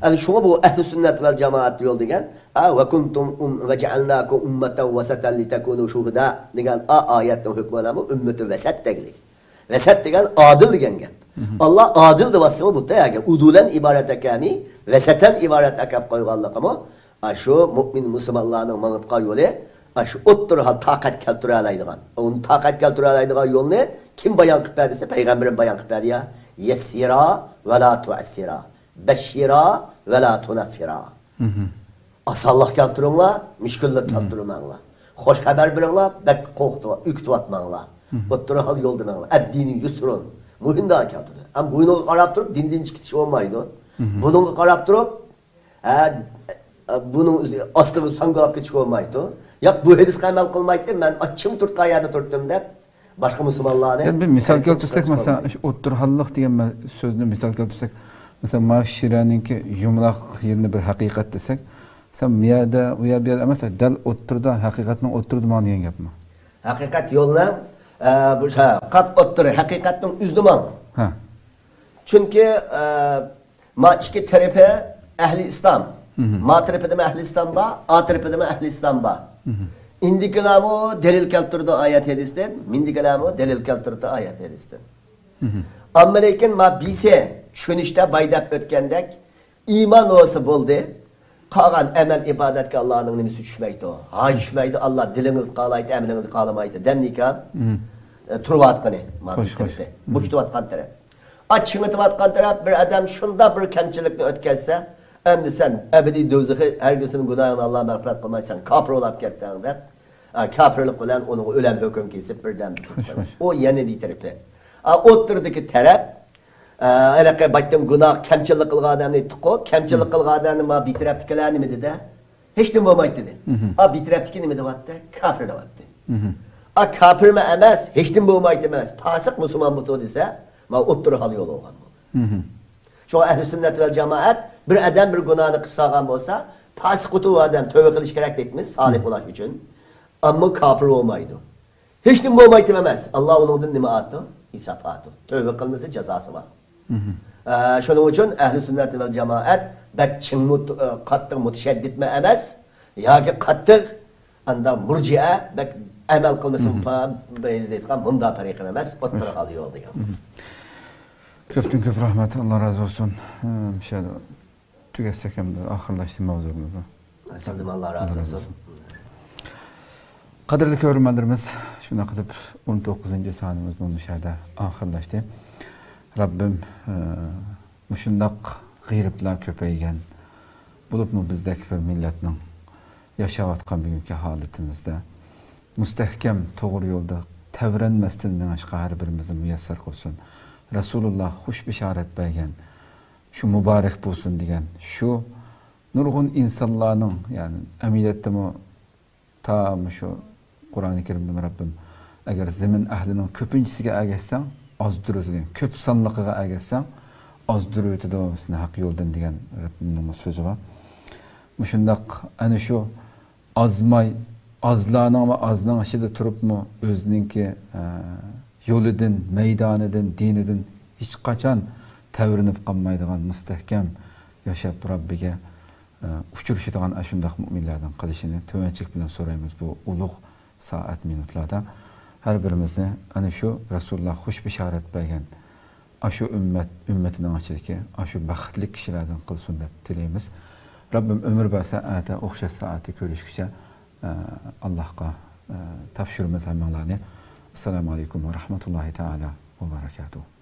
ئەنە شۇڭا بۇ ئەھلى سۈننەت ۋەل جامائەت يول دېگەن، ھە، ۋە كۇنتۇم ئۇم-، ۋە جەئەلناكۇم ئۇممەتەن ۋەسەتەن لىتەكۇنۇ شۇھەدائا دېگەن ئا-، ئايەتنىڭ ھۆكمى بىلەن بۇ ئۈممىتى ۋەسەت دەگلىك. ۋەسەت دېگەن ئادىل دېگەن گەپ. ئاللا ئادىل دېۋاتسىمۇ بۇ يەرگە ئۇدۇلەن ئىبارەت ئەكەمى، ۋەسەتەن ئىبارەت ئەكەپ قويغانلىقىمۇ، ئاشۇ مۇئمىن مۇسۇلمانلارنىڭ ماڭىدىغان يولى، ئاشۇ ئوتتۇرا ھال تاقەت كەلتۈرەلەيدىغان. ئۇنى تاقەت كەلتۈرەلەيدىغان يولنى كىم بايان قىلىپ بەردى دېسە، پەيغەمبىرىم بايان قىلىپ بەردى يا. يەسسىرا ۋە لا تۇئەسسىرا. بەششىرا ۋە لا تۇنەففىرا. ئاسانلىق كەلتۈرۈڭلار، مۈشكۈللۈك كەلتۈرمەڭلار. خوش خەۋەر بېرىڭلار، بەك قورقۇتۇپ، ئۆكۈتۈۋاتماڭلار. ئوتتۇرا ھال يولدا مېڭىڭلار. ئەددىنى يۇسرۇن. مۇھىم دائىر كەلتۈردى. ئەمما بوينۇڭغا قاراپ تۇرۇپ دىندىن چىقىپ كېتىش بولمايدۇ. بۇنىڭغا قاراپ تۇرۇپ، ھە، بۇنىڭ ئۆزى ئاستىغا ساڭگىلاپ كېتىش بولمايدۇ. ياق، بۇ ھەدىسكە ئەمەل قىلمايتتىم، مەن ئاچچىق تۇرتقان يەردە تۇرۇپتۇم دەپ، باشقا مۇسۇلمانلارنى يەنى بىر مىسال كەلتۈرسەك، مەسىلەن، شۇ ئوتتۇرا ھاللىق دېگەن مە-، سۆزنى مىسال كەلتۈرسەك، مەسىلەن، مانا شىرەنىڭكى يۇمراق يېرىنى بىر ھەقىقەت دېسەك، مەسىلەن، بۇ يەردە، ئۇ يەر، بۇ يەردە ئەمەس، دەل ئوتتۇرىدا، ھەقىقەتنىڭ ئوتتۇرىدا ماڭ دېگەن گەپمۇ؟ ھەقىقەت يولنىڭ، ئە، بۇ، ھە، قاپ ئوتتۇرا، ھەقىقەتنىڭ ئۆزىدە ماڭ. ھە. چۈنكى، ئە، ما ئىككى تەرىپى ئەھلى ئىسلام. ما تەرىپىدىمۇ ئەھلى ئىسلام بار، ئا تەرىپىدىمۇ ئەھلى ئىسلام بار. ئىندىكىلارمۇ دەلىل كەلتۈرىدۇ ئايەت ھەدىستىن، مىندىكىلارمۇ دەلىل كەلتۈرىدۇ ئايەت ھەدىستىن. ئەمما لېكىن ما بىسى چۈشىنىشتە باي دەپ ئۆتكەندەك، ئىمان بولسا بولدى، قالغان ئەمەل ئىبادەتكە ئاللانىڭ نېمىسى چۈشمەيدۇ؟ ھاي چۈشمەيدۇ، ئاللا دىلىڭىزگە قالايتتى، ئەمىلىڭىزگە قالىمايتتى. دەمنىكا، ئە، تۇرۇۋاتقىنى، ما بىر تەرىپى. بوشىتىۋاتقان تەرەپ. ئاچ چىڭىتىۋاتقان تەرەپ، بىر ئادەم شۇنداق بىر كەمچىلىكنى ئۆتكەزسە، ئەمدى سەن ئەبەدىي دوزىخى، ھەرگىز سېنىڭ گۇناھىڭنى ئاللا مەغپىرەت قىلماي، سەن كاپىر بولاپ كەتتىڭ دەپ، ئا، كاپىرلىق بىلەن ئۇنىڭغا ئۆلۈم ھۆكۈم كېسىپ بىردەم تۇتقىنى. ئۇ يەنە بىر تەرىپى. ئا، ئوتتۇرىدىكى تەرەپ، ئا، ھېلىقى بايتىن گۇناھ، كەمچىلىك قىلغان ئادەمنى ئېيتتۇققۇ، كەمچىلىك قىلغان ئادەمنى ما بىر تەرەپتىكىلەر نېمە دېدى؟ ھېچنېمە بولمايتتى دېدى. ئا، بىر تەرەپتىكى نېمە دەۋاتتى؟ كاپىر دەۋاتتى. ئا، كاپىرمۇ ئەمەس، ھېچنېمە بولمايتتى ئەمەس، پاسىق مۇسۇلمان بۇتۇ دېسە، ما ئوتتۇرا ھال يول بولغان بولدى. شۇڭا ئەھلى سۈننەت ۋەل جامائەت بىر ئادەم بىر گۇناھنى قىلىپ سالغان بولسا، پاسىق بۇتۇ ئادەم تۆۋە قىلىش كېرەك دەيمىز، سالىھ بولاش ئۈچۈن. ئەمما كاپىر بولمايدۇ. ھېچنېمە بولمايتتى ئەمەس، ئاللا ئۇنىڭدىن نېمە ئاتتى؟ ھېساب ئاتتى. تۆۋە قىلمىسا جازاسى بار. ئە، شۇنىڭ ئۈچۈن ئەھلى سۈننەت ۋەل جامائەت بەك چىڭ مۇت-، ئە، قاتتىق مۇتەشەددىدمۇ ئەمەس، ياكى قاتتىق ئاندا مۇرجىئە بەك ئەمەل قىلمىسىمۇ دەيدىغان مۇنداق پەرىقىم ئەمەس، ئوتتۇرا ھال يول دېگەن. كۆپتىن كۆپ رەھمەت، ئاللا رازى بولسۇن. ئە، مۇشۇ يەردە تۈگەتسەك ئەمدى ئاخىرلاشتى ماۋزۇمىزنى. سىزدىن ئاللا رازى بولسۇن. قەدىرلىك كۆرۈرمەنلىرىمىز، شۇنداق قىلىپ ئون توققۇزىنچى سانىمىز بۇ مۇشۇ يەردە ئاخىرلاشتى. رەببىم، ئە، مۇشۇنداق غېرىبلار كۆپەيگەن، بولۇپمۇ بىزدەك بىر مىللەتنىڭ ياشاۋاتقان بۈگۈنكى ھالىتىمىزدە مۇستەھكەم توغرا يولدا تەۋرەنمەستىن مېڭىشقا ھەر بىرىمىزنى مۇيەسسەر قىلسۇن. رەسۇلۇللا خۇش بېشارەت بەرگەن شۇ مۇبارەك بولسۇن دېگەن شۇ نۇرغۇن ئىنسانلارنىڭ، يەنى ئەمەلىيەتتىمۇ تا مۇشۇ قۇرئانى كەرىمدىمۇ رەببىم ئەگەر زېمىن ئەھلىنىڭ كۆپىنچىسىگە ئەگەشسەڭ، ئازدۇرۇۋېتىدۇ. كۆپ سانلىقىغا ئەگەشسەڭ، ئازدۇرۇۋېتىدۇ سېنى ھەق يولدىن، دېگەن رەببىمنىڭ سۆزى بار. مۇشۇنداق ئەنە شۇ ئازماي، ئازلارنىڭ ۋە ئازنىڭ ئىچىدە تۇرۇپمۇ ئۆزىنىڭكى، ئە، يولىدىن، مەيدانىدىن، دىنىدىن ھېچقاچان تەۋرىنىپ قالمايدىغان، مۇستەھكەم ياشاپ، رەببىگە، ئە، ئۇچرىشىدىغان ئاشۇنداق مۇئمىنلەردىن قىلىشىنى تۆۋەنچىلىك بىلەن سورايمىز بۇ ئۇلۇغ سائەت مىنۇتلاردا. ھەر بىرىمىزنى ئەنە شۇ رەسۇلۇللا خۇش بېشارەت بەرگەن ئاشۇ ئۈممەت، ئۈممىتىنىڭ ئىچىدىكى ئاشۇ بەختلىك كىشىلەردىن قىلسۇن دەپ تىلەيمىز. رەببىم ئۆمۈر بەرسە، ئەتە ئوخشاش سائەتتە كۆرۈشكىچە، ئە، ئاللاھقا، ئە، تاپشۇرىمىز ھەممىڭلارنى. ئەسسالامۇ ئەلەيكۇم ۋە رەھمەتۇللاھى تائالا ۋە بەرەكاتۇھ.